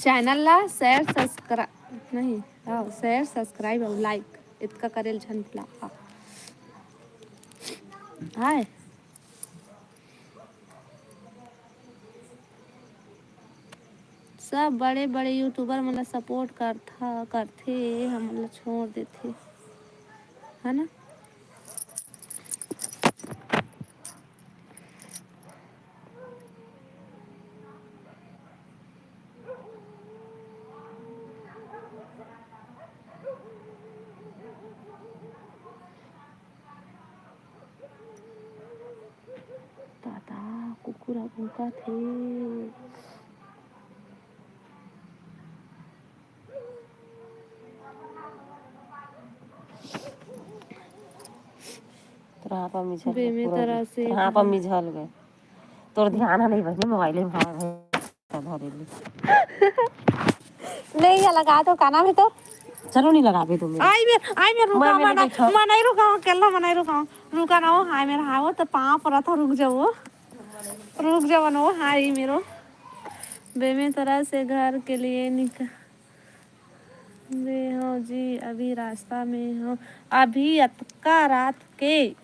Channel ला share, subscribe, नहीं, हाँ, share, subscribe अउ like एतका करे ल झन भुला। हाय। सब बड़े-बड़े YouTuber मन ला support करथा, करथे, हमन ला छोड़ देथे, है ना? दादा, कुकुर ह भूंकत हे। तोर हाथ में मिझल गए, बेमे पूरा तरह से तोर हाथ में मिझल गए। तोर ध्यान नहीं बहिनी, मोबाइल में भाग है, धरे ले। नहीं, ये लगा दो, का नाम है तो? चलो, नहीं लगाबे तुम। आई मेर, आई मेर, रुका, मैं, मैं मना, नहीं बैठा। मैं नहीं रुका हूँ, अकेला मैं नहीं रुका हूँ। रुका ना हो, हाय मेर, हाय वो तो पाँव परत हो, रुक जाओ, रुक जाओ ना हो, हाय मेरो। बेमे तरह से घर के लिए निकल बे हो जी, अभी रास्ता में हो, अभी अतका रात के।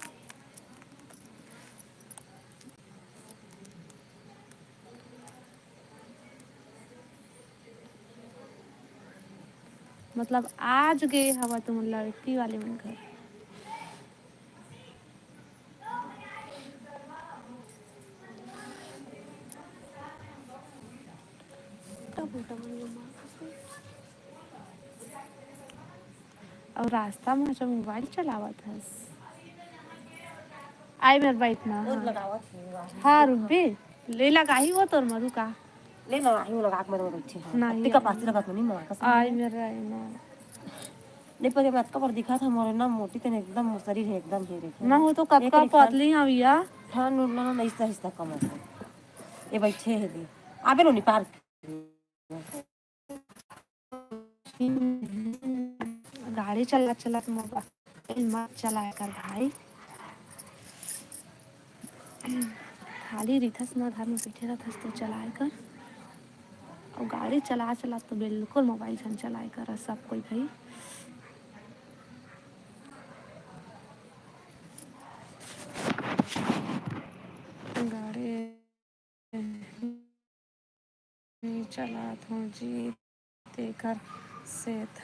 मतलब आज गे हवा तुम लड़की वाले मन घर। अउ रास्ता में जो मोबाइल चलावत हस। आई मेर बैठना, हाँ। हाँ, रुकबे। ले लगाही वो तोर मधु का? ले लगाही वो, लगा के मैं बैठे हूँ। नहीं, अत्ती का पासी लगत नहीं, माँ कसम। आई मेरा ना। नहीं, पर मैं अतका पर दिखा था, मोरे ना मोटी तेने एकदम शरीर है, एकदम हे रे। ना हो तो कतका पतली हविया। हाँ, नूर ना, ना, ऐसा, ऐसा कमर है। ये बैठे है दी। आबे लो नी पार्क। गाड़ी चला चलत मोबाइल मत चलाया कर भाई। खाली रिथस ना घर में बैठे रहथस तो चलाया कर, और गाड़ी चला चला तो बिल्कुल मोबाइल झन चलाया कर सब कोई भाई। गाड़ी नहीं चलात हूँ जी, तेकर सेत।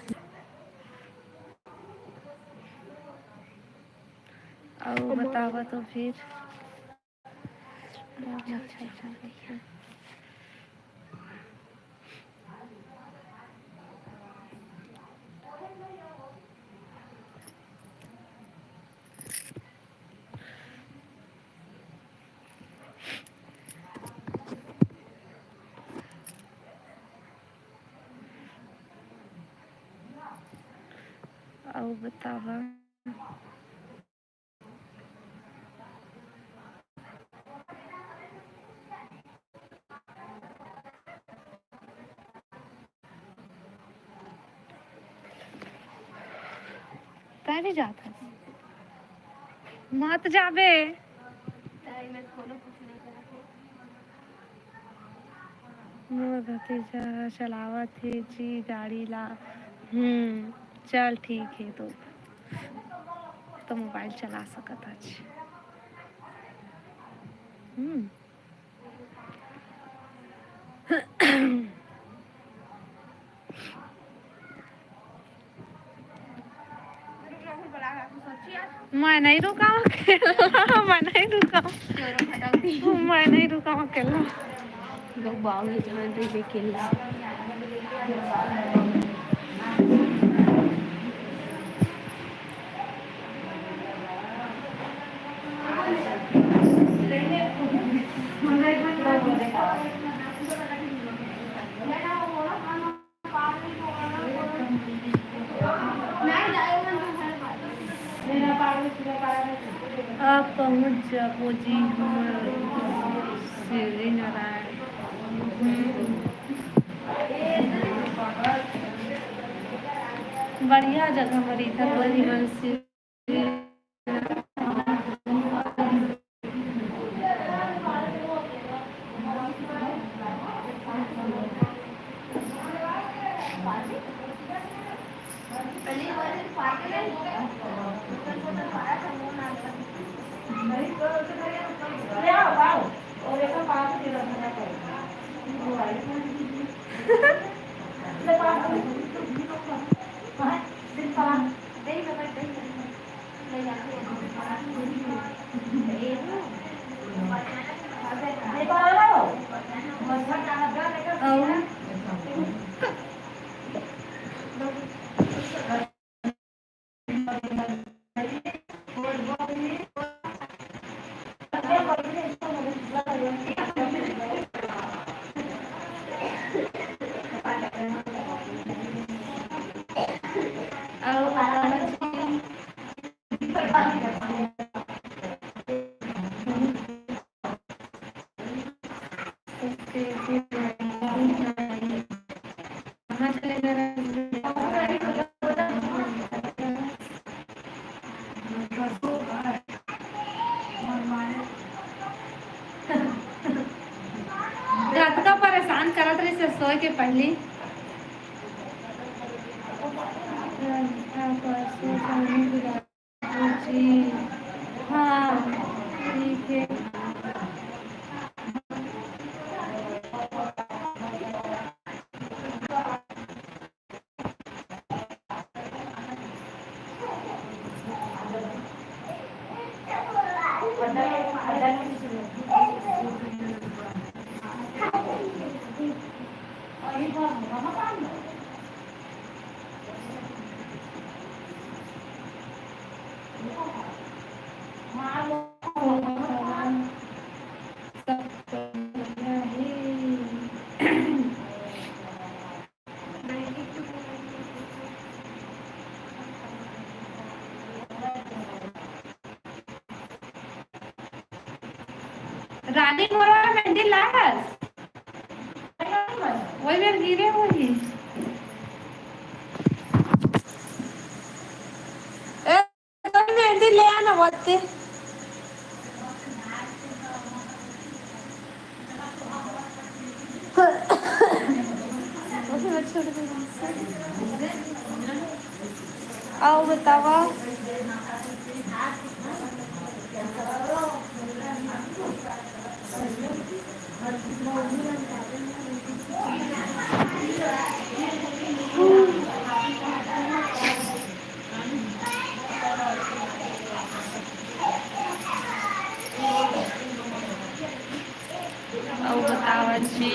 अउ बतावा तो फिर। अउ बतावा। तै भी जात हस? मत जाबे। मोर भतीजा चलावत हे जी गाड़ी ला। हम्म, चल ठीक है, तो, तो मोबाइल चला सकत हच। हम्म। मैं नहीं रुका हूँ अकेला, मैं नहीं रुका हूँ, मैं नहीं रुका हूँ अकेला। लोग बाबू जहाँ देखे अकेला। आप पहुँच जाबो जी हमर शिवरीनारायण। हम्म। बढ़िया जगह म रहिथन बहिनी मन, शिव कतका परेशान करत रहिस हे सोए के पहिली। जी, हाँ, ठीक है। रानी मोर वाला मेहंदी लायस? वही मेर गिरे होही। ए, तो मेहंदी ले आना बोलते। अउ बतावा। अउ बतावा जी।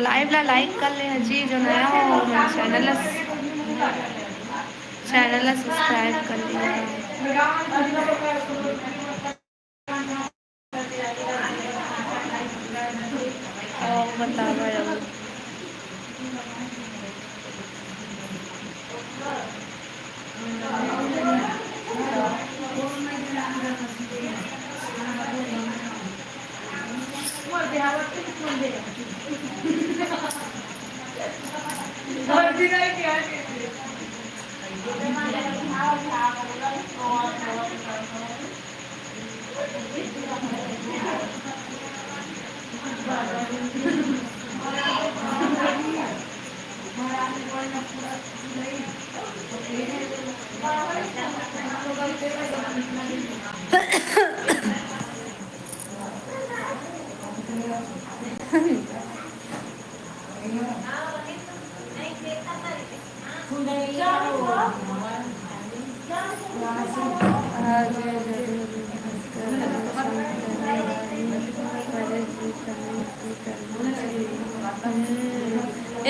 Live ला like कर ले जी, जो नया हो हमर channel ला, channel ला subscribe कर लिया। अउ बतावा अउ।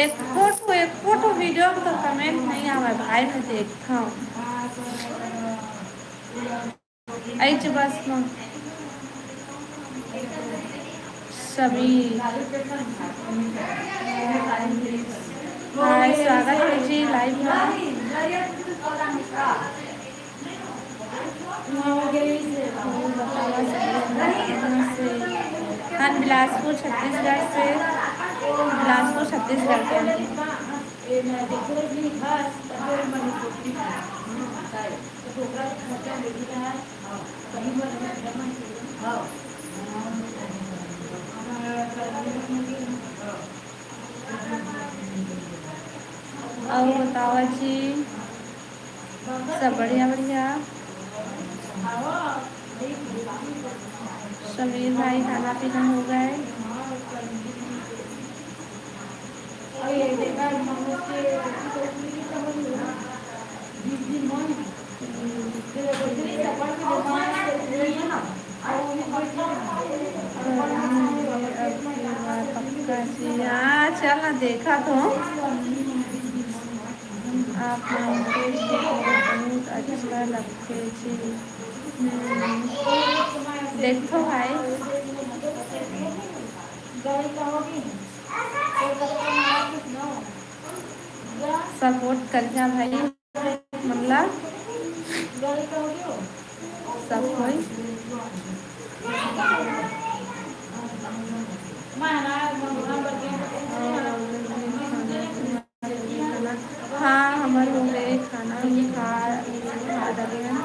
एको ठो, एको ठो video में तो comment नहीं आवे भाई, मैं देखता हूँ। ऐच बस म सभी। हाय, स्वागत है जी live में। हम बिलासपुर छत्तीसगढ़ से, बिलासपुर छत्तीसगढ़ के हैं। अउ बतावा जी, सब बढ़िया बढ़िया। समीर भाई, खाना पीना हो गए? पक्का जी, हाँ, चल ना, देखा तो। आप मन के video बहुत अच्छा लगथे जी। हम्म, देखो भाई। Support करिहा भाई, मतलब सब कोई। हाँ, हमर हो गए खाना, हम खा, खा डरे हैं।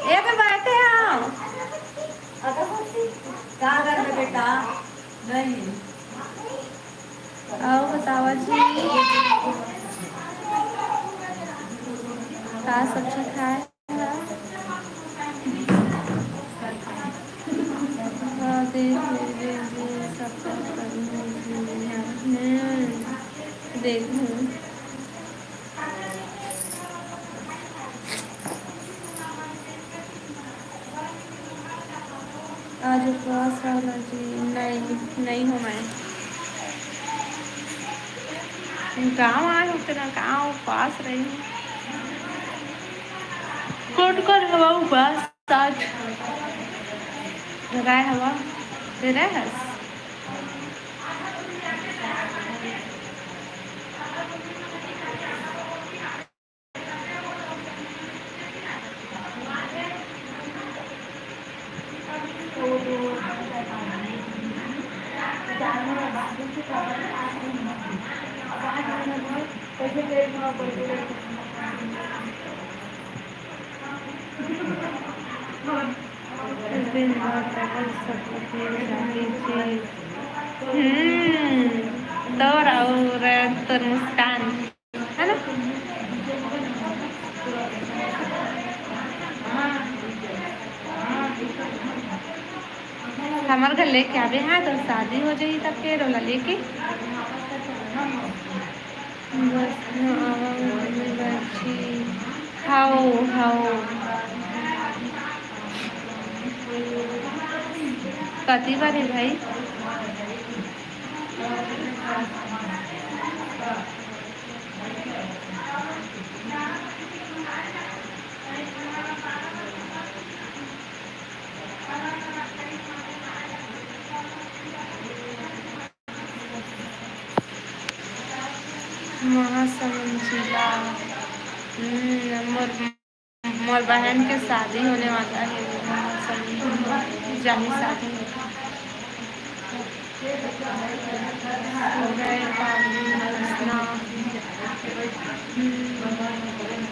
ए तो बैठे आओ। का कर रहे बेटा? नहीं। अउ बतावा जी, का सब्जी खाए? हाँ, देख लेबे जी, सफर करहूँ जी। हम्म, देखहूँ। आज उपवास वाला जी, नहीं, नहीं हो मैं। गाँव आए होते ना, गाँव उपवास रही। कोन कोन हवा उपवास आज? लगाए हवा, दे रहे हस। दिन भर डबल सब कुछ मिल जाती थी। हम्म, तोर और तोर मुस्कान, है ना? हमर घर लेके आबे, हाँ, तो शादी हो जाई तब फिर ओला लेके। बस, हाँ, आवा, मम्मी बैठी। हाओ, हाओ। कति बार है भाई? महासमुंद जिला। हम्म, मोर, मोर बहन के शादी होने वाला है, महासमुंद जाही शादी होगा।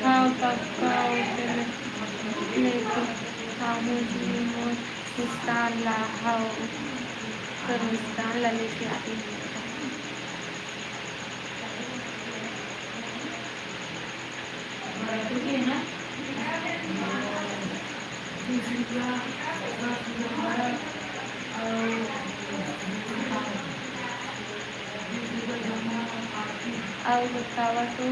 हाँ, पक्का, ओके, लेके आऊँ जी, मोर मुस्कान ला, हाँ, तोर मुस्कान ला लेके आबे। अउ बतावा तो।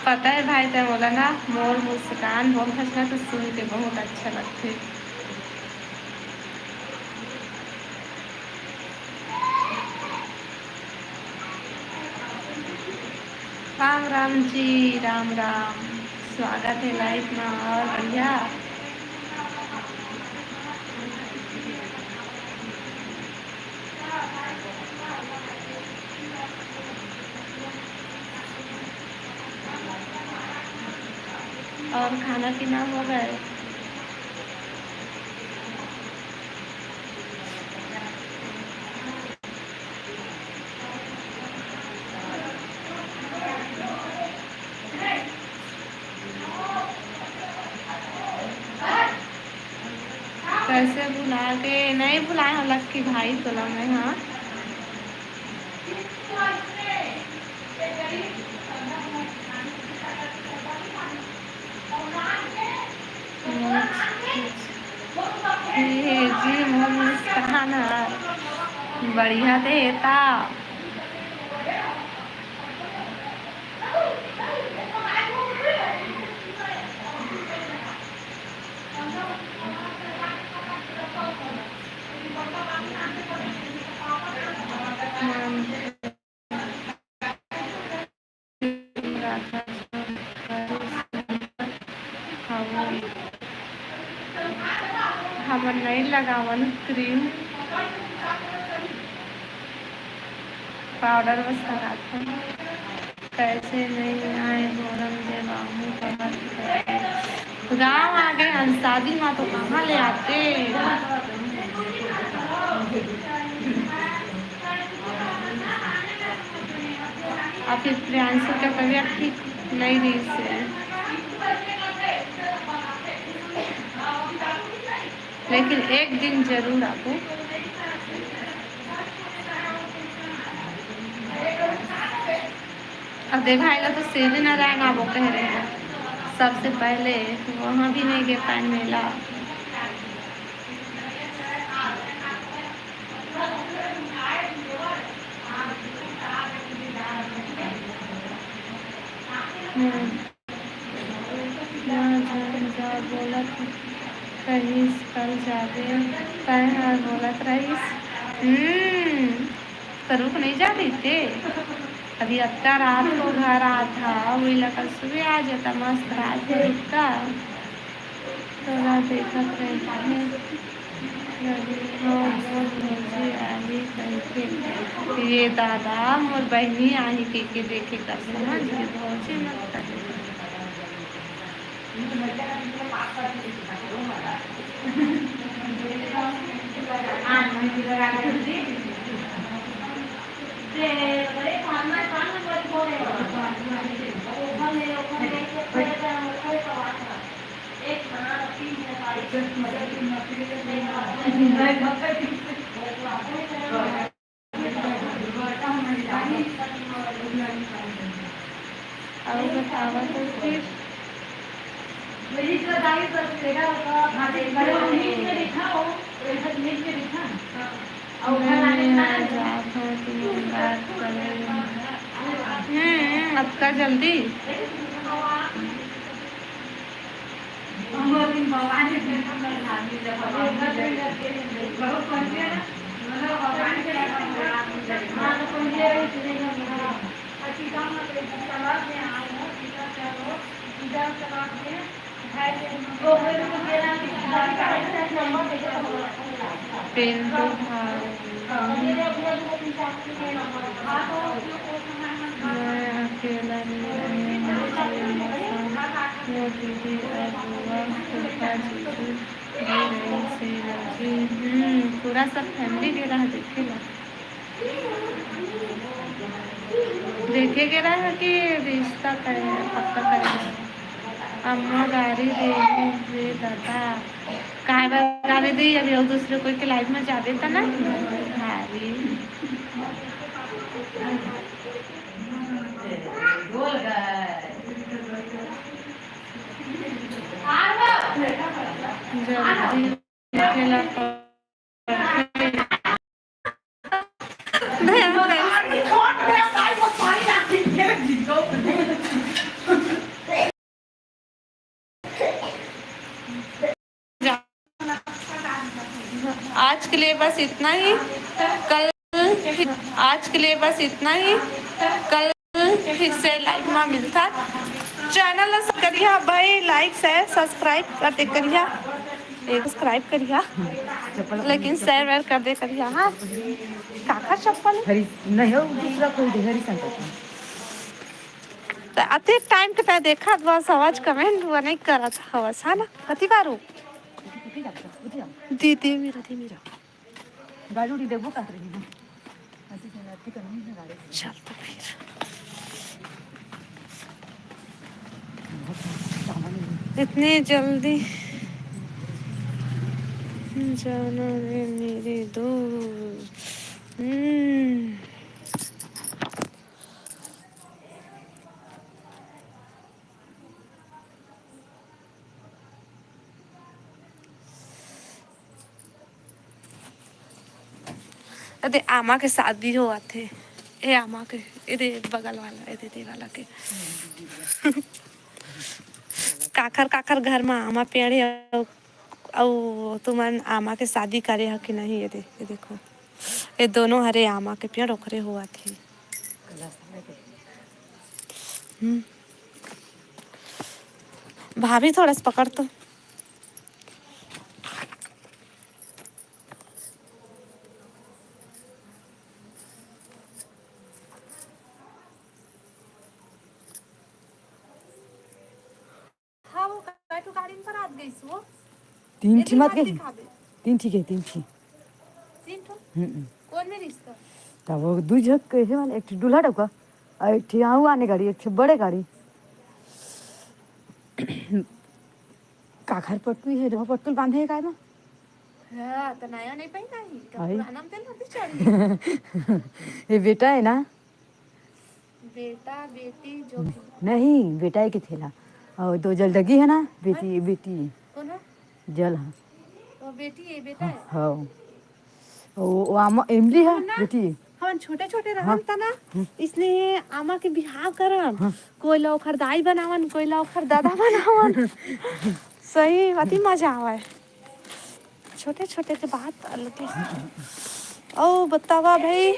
पता है भाई, तै मोला ना, मोर मुस्कान बोलथस ना, तो सुन के बहुत अच्छा लगथे। राम राम जी, राम राम। स्वागत है live में। और बढ़िया? और खाना पीना हो गए? कैसे भुला के नहीं भुलाए हो लक्की भाई तोला मैं, हाँ। ये जी मोर मुस्कान ह बढ़िया दे हे ता। हमन नहीं लगावन cream, powder बस लगाथन। कैसे नहीं आए मोरम देवाहू कहत करके। गाँव आ गए हन, शादी मा तो कहाँ ले आते। अभी प्रियांशु के तबीयत ठीक नहीं रही से। लेकिन एक दिन जरूर आबो। अब देखा, एला तो सीढ़ी नारायण आबो कह रहे हैं सबसे पहले, वहाँ भी नहीं गे पाए मेला। हम्म। ना जान जा बोलत रहिस, कल जाबे, तैं ह बोलत रहिस। हम्म, त रुक नहीं जा रहिते। अभी अतका रात को घर आत हा, वही ला कल सुबह आ जाता, मस्त रात को रुकता। तोला देखत रहिथे। रवि, हाँ, मोर भौजी आही कहिके। ये दादा, मोर बहिनी आही कहिके देखे कर समझ के भौजी मत करे। अउ बतावा तो फिर। मैं यहाँ जात हूँ, तुम बात करें। हम्म, अतका जल्दी। पिंटू भाई, मैं अकेला नहीं रहे, मुझे हमेशा वो दीदी और बुआ, फूफा, जीजू भी रही, सीला जी। हम्म, पूरा सब फैमिली गे रहा देखे ला। देखे गे रहा कि रिश्ता करे, पक्का करे। अम्मा गारी देही रे दादा। काय बर गारी देही? अभी अउ दूसरे कोई के लाइफ में जाबे त ना भारी। जल्दी देखे ला। आज के लिए बस इतना ही। कल फिर, आज के लिए बस इतना ही। कल फिर से लाइव में मिलता। चैनल ला करिहा भाई, लाइक, शेयर, सब्सक्राइब कर दे करिहा। ए, सब्सक्राइब करिहा, लेकिन शेयर वेयर कर दे करिहा। हाँ, काखर चप्पल है? हरी नहीं हो, दूसरा कोई दे, हरी संकट। त अते टाइम के तय देखत बस आवाज कमेंट वो नहीं करत हवस, है ना? कति बार हो? दीदी मेरा, दी मेरा। गाड़ी उड़ी देबो का रही है। चल तो फिर। इतने जल्दी जाना रे मेरे दोस्त। हम्म। अरे आमा के शादी होवत हे। ए आमा के, ए दे बगल वाला, ए दे, दे वाला के। काखर काखर घर म आमा पेड़ हे अउ, अउ तुमन आमा के शादी करे ह कि नहीं? ये दे, ये देखो, ये दोनों हरे आमा के पेड़ ओखरे होवत हे। हम्म। भाभी थोड़ा सा पकड़ तो। हाँ, वो काटू गाड़ी में पर आत गई सो। तीन ठी मत गई? तीन ठी के, तीन ठी। तीन ठो? हम्म। कौन में रिश्ता? तब वो दू झक के हे वाले, एक ठी दूल्हा डौका, और एक ठी आऊ आने गाड़ी, एक ठी बड़े गाड़ी। काखर पटुई हे, जहाँ पटुल बांधे हे काय मा? हाँ, त नया नहीं पहिना ही, का आई। पुराना में तेल होती चढ़ी। ये बेटा है ना? बेटा, बेटी, जो भी। नहीं, बेटा है कि थेला। और दो जल डगी है ना, बेटी, हाँ। बेटी। कौन है? जल, हाँ। वो बेटी है, बेटा है? हाँ। वो, वो आमा, इमली है, ना? बेटी। हमन छोटे-छोटे हाँ। रहन त ना, हम्म। इसने आमा के बिहाव करन। हाँ। कोई ला ओखर दाई बनावन, कोई ला ओखर दादा बनावन। सही, अति मजा आवे। छोटे-छोटे के बात अलगे। ओ, बतावा भाई।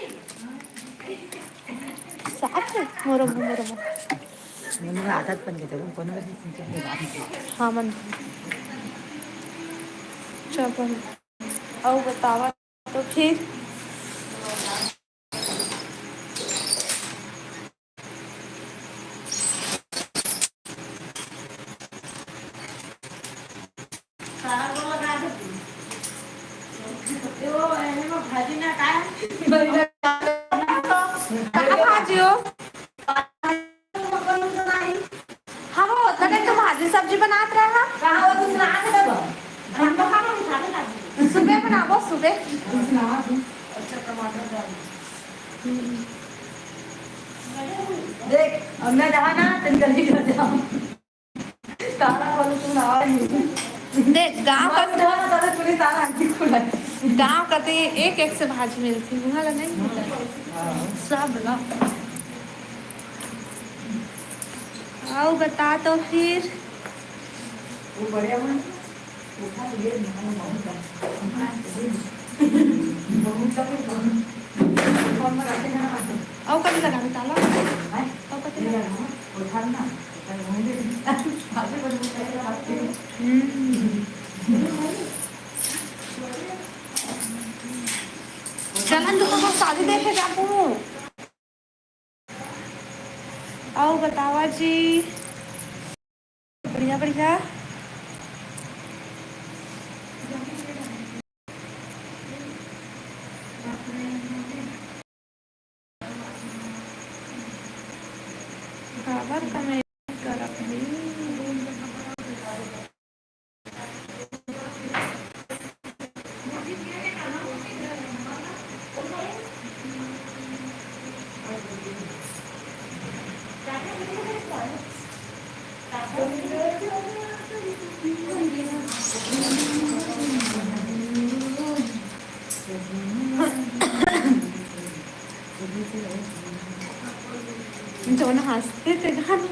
साफ है? मोरो, मोरो, मोरो। आदत बन गई, कोनो बस हाँ, मन। चल, बन। अउ बतावा तो फिर। कहाँ भाजी हो? हाँ, वो उतना टाइम तो भाजी सब्जी बनात रहा। कहाँ वो दूसरा हाथ है वो? हम लोग खाना नहीं खाते ना। सुबह बनाबो, सुबह। दूसरा हाथ है। अच्छा, टमाटर डाल। हम्म। देख, अब मैं रहा ना, तेरी गलती कर जाऊँ। तारा बोलो, तू ना आओ। देख, गाँव का मार उठा ना, तारा तूने तारा आंटी खुला। गाँव का तो ये एक एक से भाजी मिलती, वहाँ ला नहीं मिलता। हाँ। सब ला। अउ बता तो फिर। वो बढ़िया बन, वो खा लिए, बहुत है। बहुत है, बहुत। अउ कभी लगा दे ताला। हैं? अउ कभी लगा दे। वो था ना, वो था ना। हम्म। चलन तो शादी देखे जाबो। अउ बतावा जी। बढ़िया, बढ़िया। काबर कमेंट करत हे? जौन हंसते थे गाना।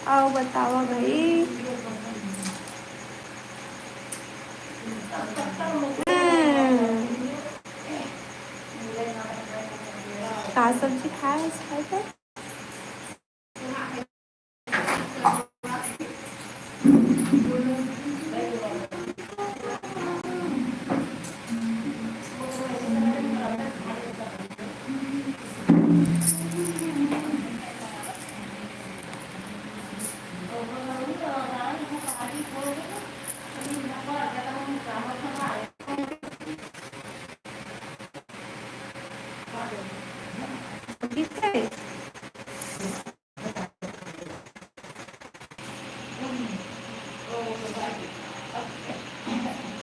अउ बतावा भाई। हम्म। का सब्जी खाए हस, खाए थे?